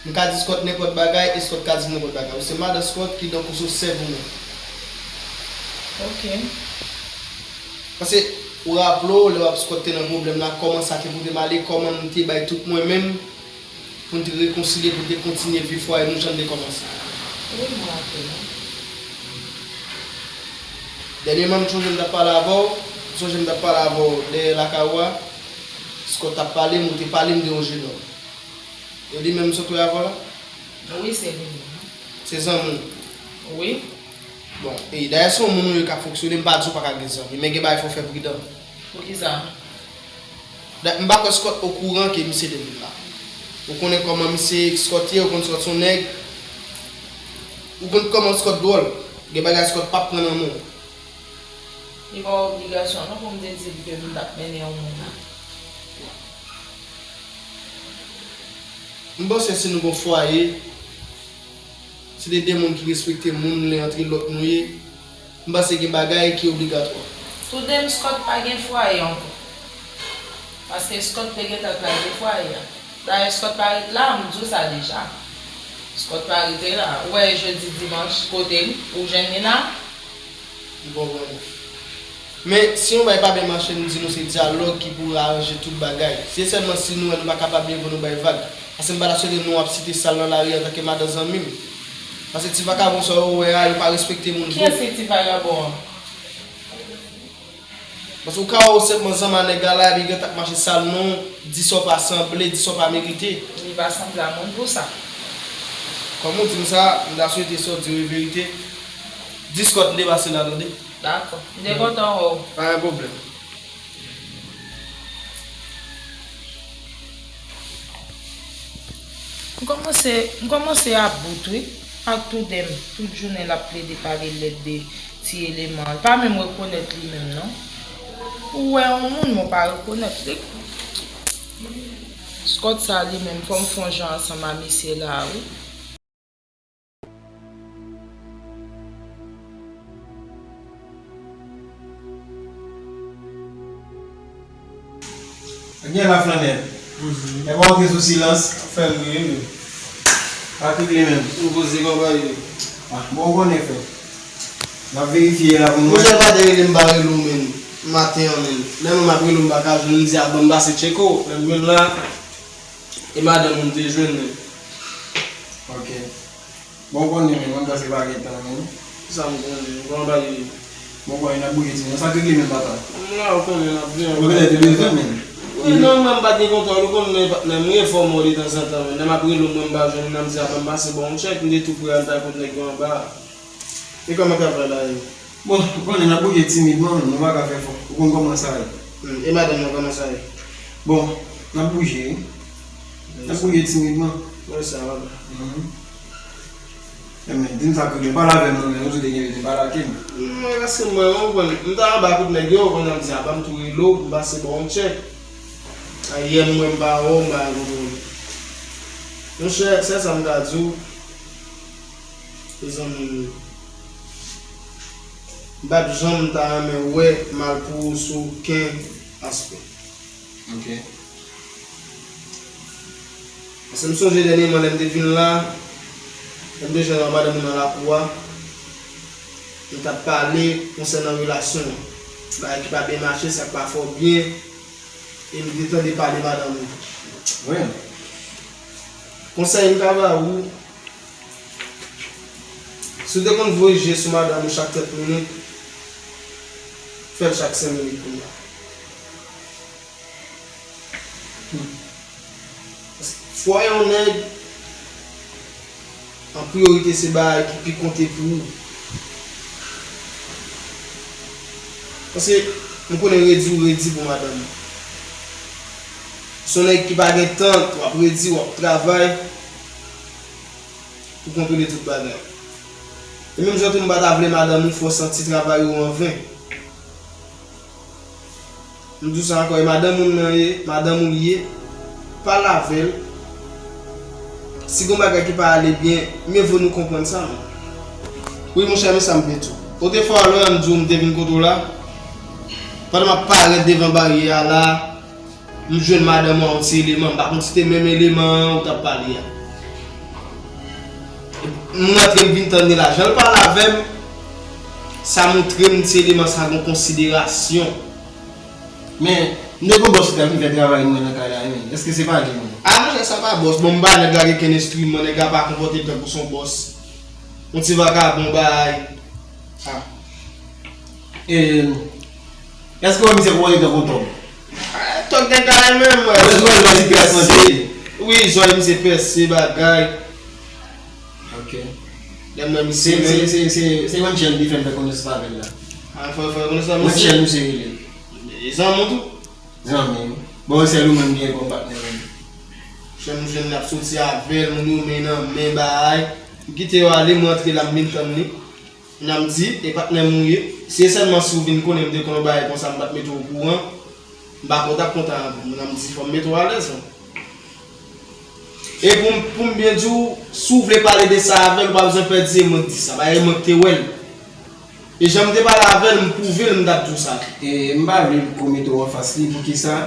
M ka di Scott nenpòt bagay, e Scott ka di m nenpòt bagay. Ou se madan Scott, kidonk ou se sè pou mwen. Ok. Paske, ou raple w, lè w ap Scott te nan pwoblèm la, kòman sa te pote m ale, kòman m te bay tout mwen menm, pou n te rekonsilye, pou n te kontinye viv fwaye nou jan n te kòmanse. Wi, m raple m. Dènyèman, m sonje m t ap pale avè w, m sonje m t ap pale avè w dèyè lakay ou a, Scott t ap pale m, ou te pale m de yon jenòm. E li menm m sot wè avè w la? Wi, se li menm. Se zanmi w? Wi. Bon, e dayè se yon moun ou ye k ap fonksyone, m pa di w pa ka gen zanmi, men gen bagay fò w fè pridan. Poukisa? Da-, m pa kwè Scott okouran ke misye te vin la. Ou konnen kòman misye Scott ye, ou konn Scott se yon nèg. Ou konn kòman Scott dwòl. Gen bagay Scott p ap pran nan men w. Li pa obligasyon non pou m te di l ke m t ap mennen yon moun. M panse si nou gon fwaye, se de, de moun ki respekte moun len antre lòt nou ye, m panse gen bagay ki obligatwa. Toudem Scott pa gen fwaye ankò. Paske Scott te gentan kraze fwaye a. Dayè Scott pa ret la, m di w sa deja. Scott pa rete la. Ou wè jodi dimanch kote l? Ou jwenn li la? M konprann. Men, si yon bagay pa byen mache, nou di nou se dyalòg ki pou aranje tout bagay. Se sèlman si nou wè nou pa kapab leve nou bay vag. Paske m pa ta swete non w ap site sa l nan lari antanke madan zanmi m. Paske ti vakabon sa yo wè a, yo pa respekte moun vre. Kiyès ki ti vagabon an? Paske w ka wè w senpman zanmi a nèg la la, epi gen tan k mache sal non, di sa w pa sanble, di sa w pa merite. Li pa sanble a moun pou sa. Kòm ou di m sa, m ta swete sa w di yo e verite. Dis kòt m te pase la, tande. Dakò. M te kontan wè w. Pa gen pwoblèm. M kòmanse, m kòmanse ap bout, wi, ak Toudè m. Tout jounen l ap plede pale lèd de ti eleman. L pa menm rekonèt li menm, non. Ou wè yon moun, men w pa rekonèt li. Scott sa li menm, fò m fè yon jan ansanm a mesye la, wi. Gen la flannè. Lè pa antre sou silans, ap fè m ri wi. Patrick li menm. M poze konpayi. Ah, bon, ou konnen fè. N ap verifye la pou nou wè. Monchè, pa te rele m pa rele w menm. Maten an menm. Lè mwen m ap rele w m pa ka jwenn, m di a ban m pase tcheke w. Lè m jwenn la, e madanm ou m te jwenn menm. Ok. Bon, ou konnen menm, mwen panse pa gen tan menm. Sa m konnen, kòman bagay ye? Bon, ou konnen n ap bouke timoun. Sa k regle menm, papa? M la, ou konnen n ap viv. Ou genlè te bezwen menm. Wi, non, mwen m pa t gen kontwòl, ou konnen patnè m, m fò mò detanzantan menm. Lè m ap rele w, mwen m pa jwenn, m di a ban m pase ba w yon tchèk, m te tou prè al bay kot nèg yo anba a. E kòman travay la ye? Bon, ou konnen n ap bouke timidman, nou pa ka fè fò. Ou konn kòman sa ye. Hmm, e madanm nan kòman sa ye? Bon, n ap bouje wi. N ap bouje timidman. Wè sa, papa. Mhm. Enben, di m sa k regle. Pale avè m non, men ou di w te gen bezwen pale ak m. Non, paske mwen, ou konn, m ta anba kot nèg yo, ou konn, m di a ban m tou rele w, m pase ba w yon tchèk. A, yè m wè m pa wè w, m pa konprann. Monchè, sèl sa m ka di w, mezanmi, m p ap janm ta renmen wè mal pou ou sou okenn aspè. Ok. Paske m sonje dènyèman lè m te vin la, lè m te jwenn ak madanm ou nan lakou a, nou t ap pale konsènan relasyon an. Bagay ki pa byen mache, sa k pa fè w byen, e m te tande pale madanm ou. Wi. Konsèy m ka ba ou, si w te konn voye je sou madanm ou chak trant minit, fè l chak senk minit kounye a. Fò yon nèg an priyorite se bagay ki pi konte pou ou. Paske m konnen redi ou redi pou madanm ou. Se yon nèg ki pa gen tan, w ap redi, w ap travay pou kontwole tout bagay. E menm jan tou m pa ta vle madanm ou fè w santi travay ou anven. M di w sa ankò, e madanm ou nan ye, madanm ou li ye, pale avè l. Si gon bagay ki pa ale byen, mye vo nou konprann sa, non. Wi, monchè, men sa m vle di w. Ou te fè w alò, m di w m te vin kote w la. Pandan m ap parèt devan baryè a la, m jwenn madanm ou a yon ti eleman, m pa konn si te menm eleman an ou t ap pale a. M rantre, m vin tann li la, jan l pale avè m, sa montre m ti eleman sa gon konsiderasyon. Men, m te gon bòs ki t ap vin fè travay mwen nan kay la, wi. Èske se pa li, menm? A, monchè, sa pa bòs. Bon, m pa nèg la gen kenn enstriman, nèg la pa konpòte l tankou se yon bòs. Yon ti vakabon bay. A. E, èske w wè misye konpòte tankou tòg? A, tòg nèg la menm, wè. Mwen jwenn yon ti kras nan pye. Wi, zòrèy misye pèse, bagay. Ok. Lè m wè misye se, se, se, se, se Wenchèl ki fè m fè konesans avè l la. A, fè, fè konesans avè misye. Wenchèl misye rele. E zanmi w tou? Zanmi m. Bon, sèl ou menm ki gen kòm patnè menm. Chè m jwenn l ap soti avè l, moun yo men nan men bay. M kite yo ale, m rantre la, m vin tann li. Kounya m di, e patnè m ou ye. Si e sèlman si w vin konnen m te konn yon bagay konsa, m pa t mete w okouran. M pa konn w t ap kontan avè m. Kounya m di, fò m mete w alèz, non. E pou m, pou m byen di w, si w vle pale de sa avè l, ou pa bezwen pè di e mwen k di sa. Paske e mwen k te wè l. E jan m te pale avè l, m pwouve l, m t ap di w sa tou. E m pa vle m ko mete w anfas li, poukisa?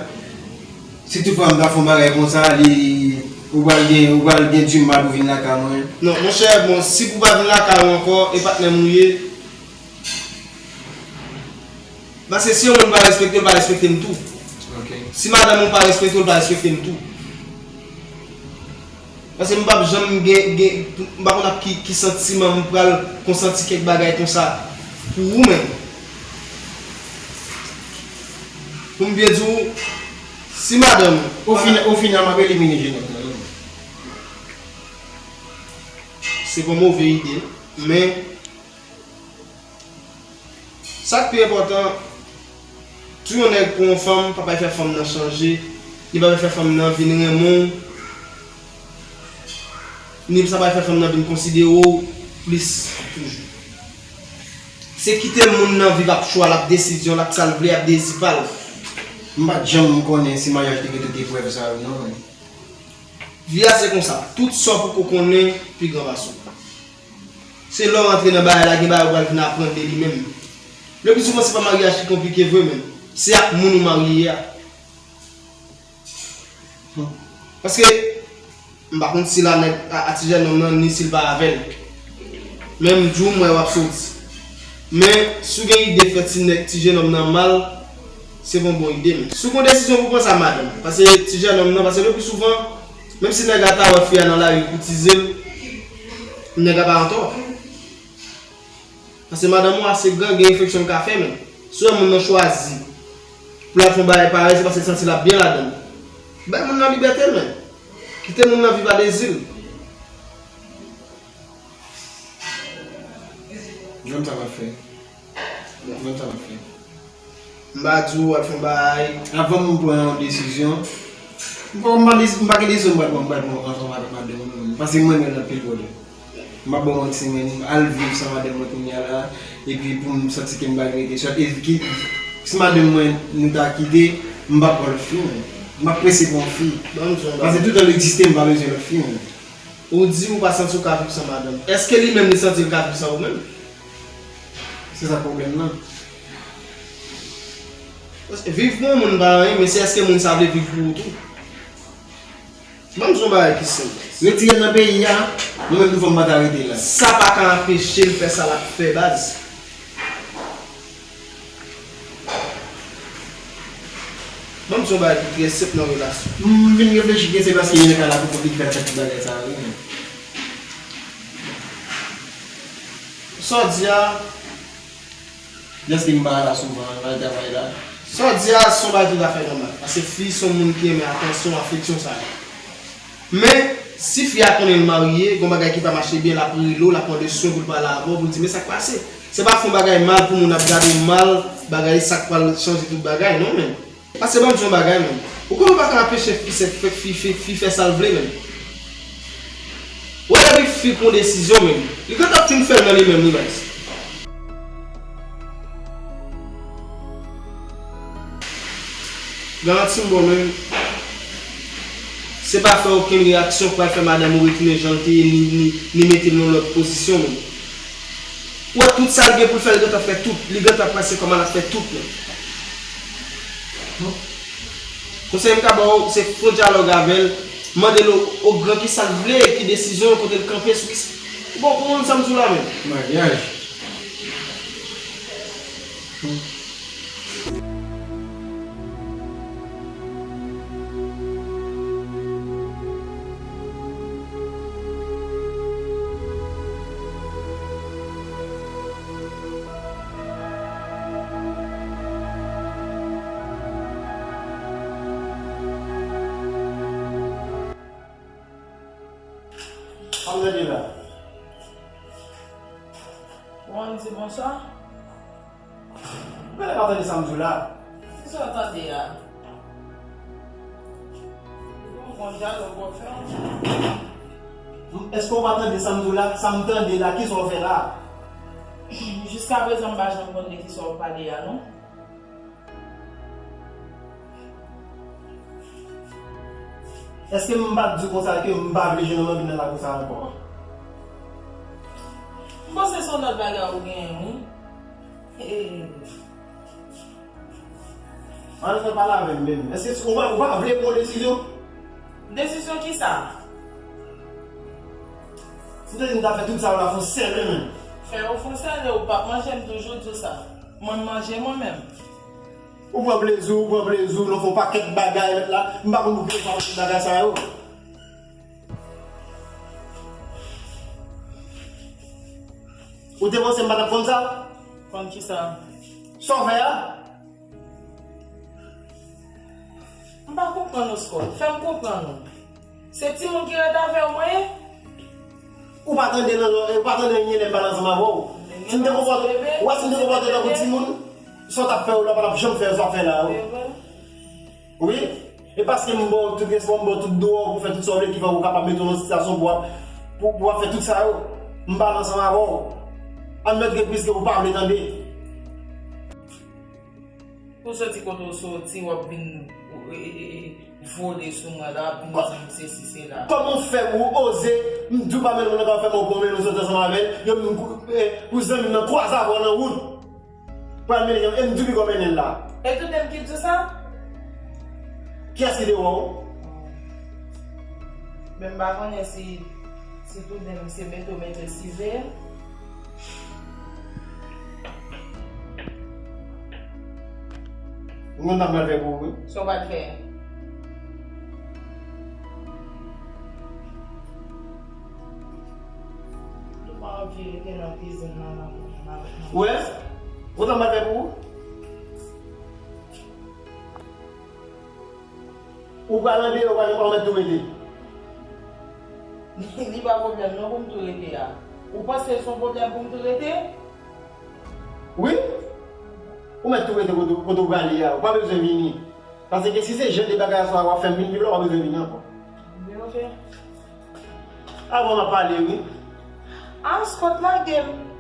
Si toutfwa m ta fè yon bagay konsa, li, ou pral gen, ou pral gen dimal pou vin lakay mwen. Non, monchè, bon, si pou pa vin lakay ou ankò, e patnè m ou ye. Paske si yon moun pa respekte w, l pa respekte m tou. Ok. Si madanm ou pa respekte w, l pa respekte m tou. Paske m p ap janm gen, gen, m pa konn ak ki, ki santiman m pral konsanti kèk bagay konsa pou ou menm. Pou m byen di w, si madanm... Ofinal, ofinal, m ap elimine jenòm nan, non. Se pa yon move ide, men sa k pi enpòtan, tou yon nèg pou yon fanm, pa pral fè fanm nan chanje, li pa pral fè fanm nan vin renmen w, ni sa pral fè fanm nan vin konsidere w plis toujou. Se kite moun nan viv ap chwa l, ap desizyon l, ap sa l vle, ap dezi pa l. M pa t janm konnen si maryaj te gen tout eprèv sa yo, non, men. Vi a se konsa, tout sa w poko konnen, pi gran pase w. Se lè w rantre nan bagay la, gen bagay ou pral vin aprann de li menm. Le pi souvan, se pa maryaj ki konplike vre, men se ak moun ou marye a. Paske, m pa konn si l a nèg a, a ti jennonm nan, ni si l pa avè l. Men m di w, m wè w ap soti. Men, si w gen ide fè ti nèg, ti jennonm nan mal, se pa yon bon ide, men. Si w gen yon desizyon pou pran, sa madanm. Paske ti jennonm nan, paske le pi souvan, menm si nèg la ta wè fi a nan lari, li koutize l, nèg la pa antò. Paske madanm ou ase gran, gen refleksyon l ka fè, men. Si w wè moun nan chwazi pou l al fè yon bagay parèy, se paske l santi l ap byen ladan l. Bay moun nan libète l, men. Kite moun nan viv a dezi l. Menm sa m ap fè. Menm sa m ap fè. M pa di w al fè yon bagay. Avan m pran yon desizyon, m pa, m pa, m pa gen desizyon m pral pran, m pral pran ansanm avèk madanm mwen, non. Paske mwen menm nan pil pwoblèm. M pa ba w manti, men al viv san madanm mwen kounye a la, epi pou m santi ke m pa regrete. Swa, e ki, si madanm mwen nou ta kite, m p ap pran lòt fi, men. M p ap prese pran yon fi. Ban m di w yon bagay. Paske toutan l egziste, m pa bezwen lòt fi, men. Ou di ou pa santi w ka viv san madanm. Èske li menm li santi l ka viv san ou menm? Se sa pwoblèm nan. Viv pou yon moun pa anyen, men se èske moun sa vle viv pou ou tou? Ban m di w yon bagay ki senp. Retire l nan peyi a, mwen menm tou fanm pa ta rete la. Sa pa ka anpeche l fè sa l ap fè, baz. Ban m di w yon bagay ki trè senp nan relasyon. M vin reflechi ke se paske li nan kay la pou kont li ki fè l ap fè tout bagay sa yo, wi, men. Sa w di a, Dèske m pa la souvan, m al travay la. Sa w di a, se yon bagay toutafè nòmal. Paske fi se yon moun ki renmen atansyon, afeksyon sa yo. Men, si fi a konnen l marye, gen yon bagay ki pa mache byen, l ap rele w, l ap mande swen pou l pale avè w, pou l di, men sa k pase. Se pa fè yon bagay mal pou moun ap gade w mal, bagay sa k pral chanje tout bagay, non, men. Paske ban m di yon bagay, men. Ou konnen w pa ka anpeche fi, se fè, fi, fi, fi fè sa l vle, men. Ou wè depi fi pran desizyon, men. Li gentan fin fè l nan li menm, wi, baz. Garanti m ba w, men. Se pa fè okenn reyaksyon k pral fè madanm ou retounen jan l te ye, ni, ni, ni mete l nan yon lòt pozisyon, men. Ou wè tout sa l gen pou l fè, li gentan fè tout. Li gentan panse kòman l ap fè tout, men. Konsèy m ka ba w, se fè yon dyalòg avè l, mande l o, o gran kisa l vle, ki desizyon, kote l kanpe, sou kisa. Ou bon, ou konprann sa m di w la, men. Maryaj. Sa m tande la. Ou ann di bonswa? Ou genlè pa tande sa m di w la. Kisa w tande a? Bon, bon dyalòg w ap fè. Èske w pa tande sa m di w la? Sa m tande la, kisa w fè la? Jiskaprezan, m pa janm konn de kisa w ap pale a, non. Èske m pa t di w konsa ke m pa vle jennonm nan vin nan lakou sa a ankò? M panse se yon lòt bagay ou genyen, wi. Ee. Ann fè pale avè m, baby. Èske ou pa, ou pa vle pran desizyon? Desizyon kisa? Si w te di m ta fè tout sa yo la, fè w sèl, men. Fè yo fè w sèl, ou p ap manje, m toujou di w sa. Mwen, m manje mwen menm. Ou pran plezi w, ou pran plezi w, nou fè yon pakèt bagay la. M pa konn pou ki sa w fè bagay sa yo. Ou te panse m pa t ap konn sa? Konn kisa? Sa w fè a? M pa konprann ou, Scott. Fè m konprann ou. Se timoun ki ret avè w mwen ye? Ou pa tande nan, ou pa tande anyen lè m pale ansanm avè w. Si m te konpòte, ou wè si m te konpòte tankou timoun, sa w t ap fè yo la, w pa t ap janm fè sa w fè la yo. Wi. E paske m ba w tout respè, m ba w tout dwa w pou fè tout sa w vle ki fè w kapab mete w nan sitiyasyon pou w ap, pou, pou w ap fè tout sa yo. M pale ansanm avè w. An mèt gen plis ke ou pa vle tande. Ou soti kote w soti, w ap vin, e, e, e, vole sou mwen la, w ap vin di m sesi, sela. Kòman w fè pou w oze, m di w pa menm nan ka fè m, ou pran menm soti ansanm avè l, yo menm kou-, e, pou zanmi m nan kwaze avè w nan wout. Pral mennen, e m di w piko mennen l la. E tou de m ki di w sa? Kiyès ki te wè w? Men m pa konnen si, si tou de m se mete w mete size. M konn sa m pral fè pou ou, wi. Sa w pral fè? Ou pa anvi rete nan kizin nan, nan, nan, nan. Ou wè? Ou konn sa m pral fè pou ou? Ou pral andeyò, ou pral, ou pa mèt tou rete. Li pa pwoblèm non pou m tou rete a. Ou panse se yon pwoblèm pou m tou rete? Wi. Ou mèt tou rete kote, kote ou prale a. Ou pa bezwen vini. Paske si se jan de bagay sa w ap fè m vin viv la, ou pa bezwen vini ankò. Byen, ok. Avan m ap pale, wi. Ah, Scott, lage m.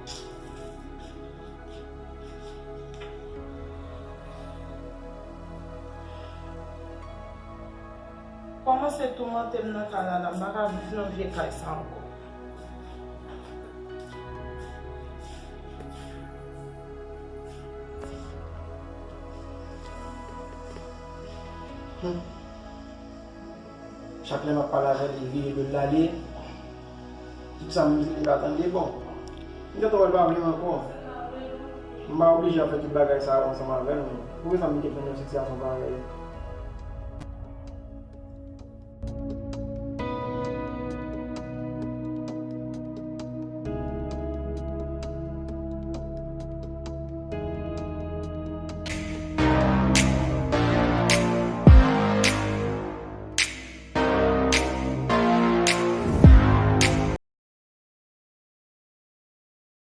Kòmanse toumante m nan kay la, la, m pa ka viv nan vye kay sa ankò. Hmm. Chak lè m ap pale avè l, li vire do l l ale. Tout sa m di, li pa tande. Bon, m gentan wè l pa vle m ankò. M pa oblije ap fè tout bagay sa yo ansanm avè l, men poukisa m te pran yon sitiyasyon parèy?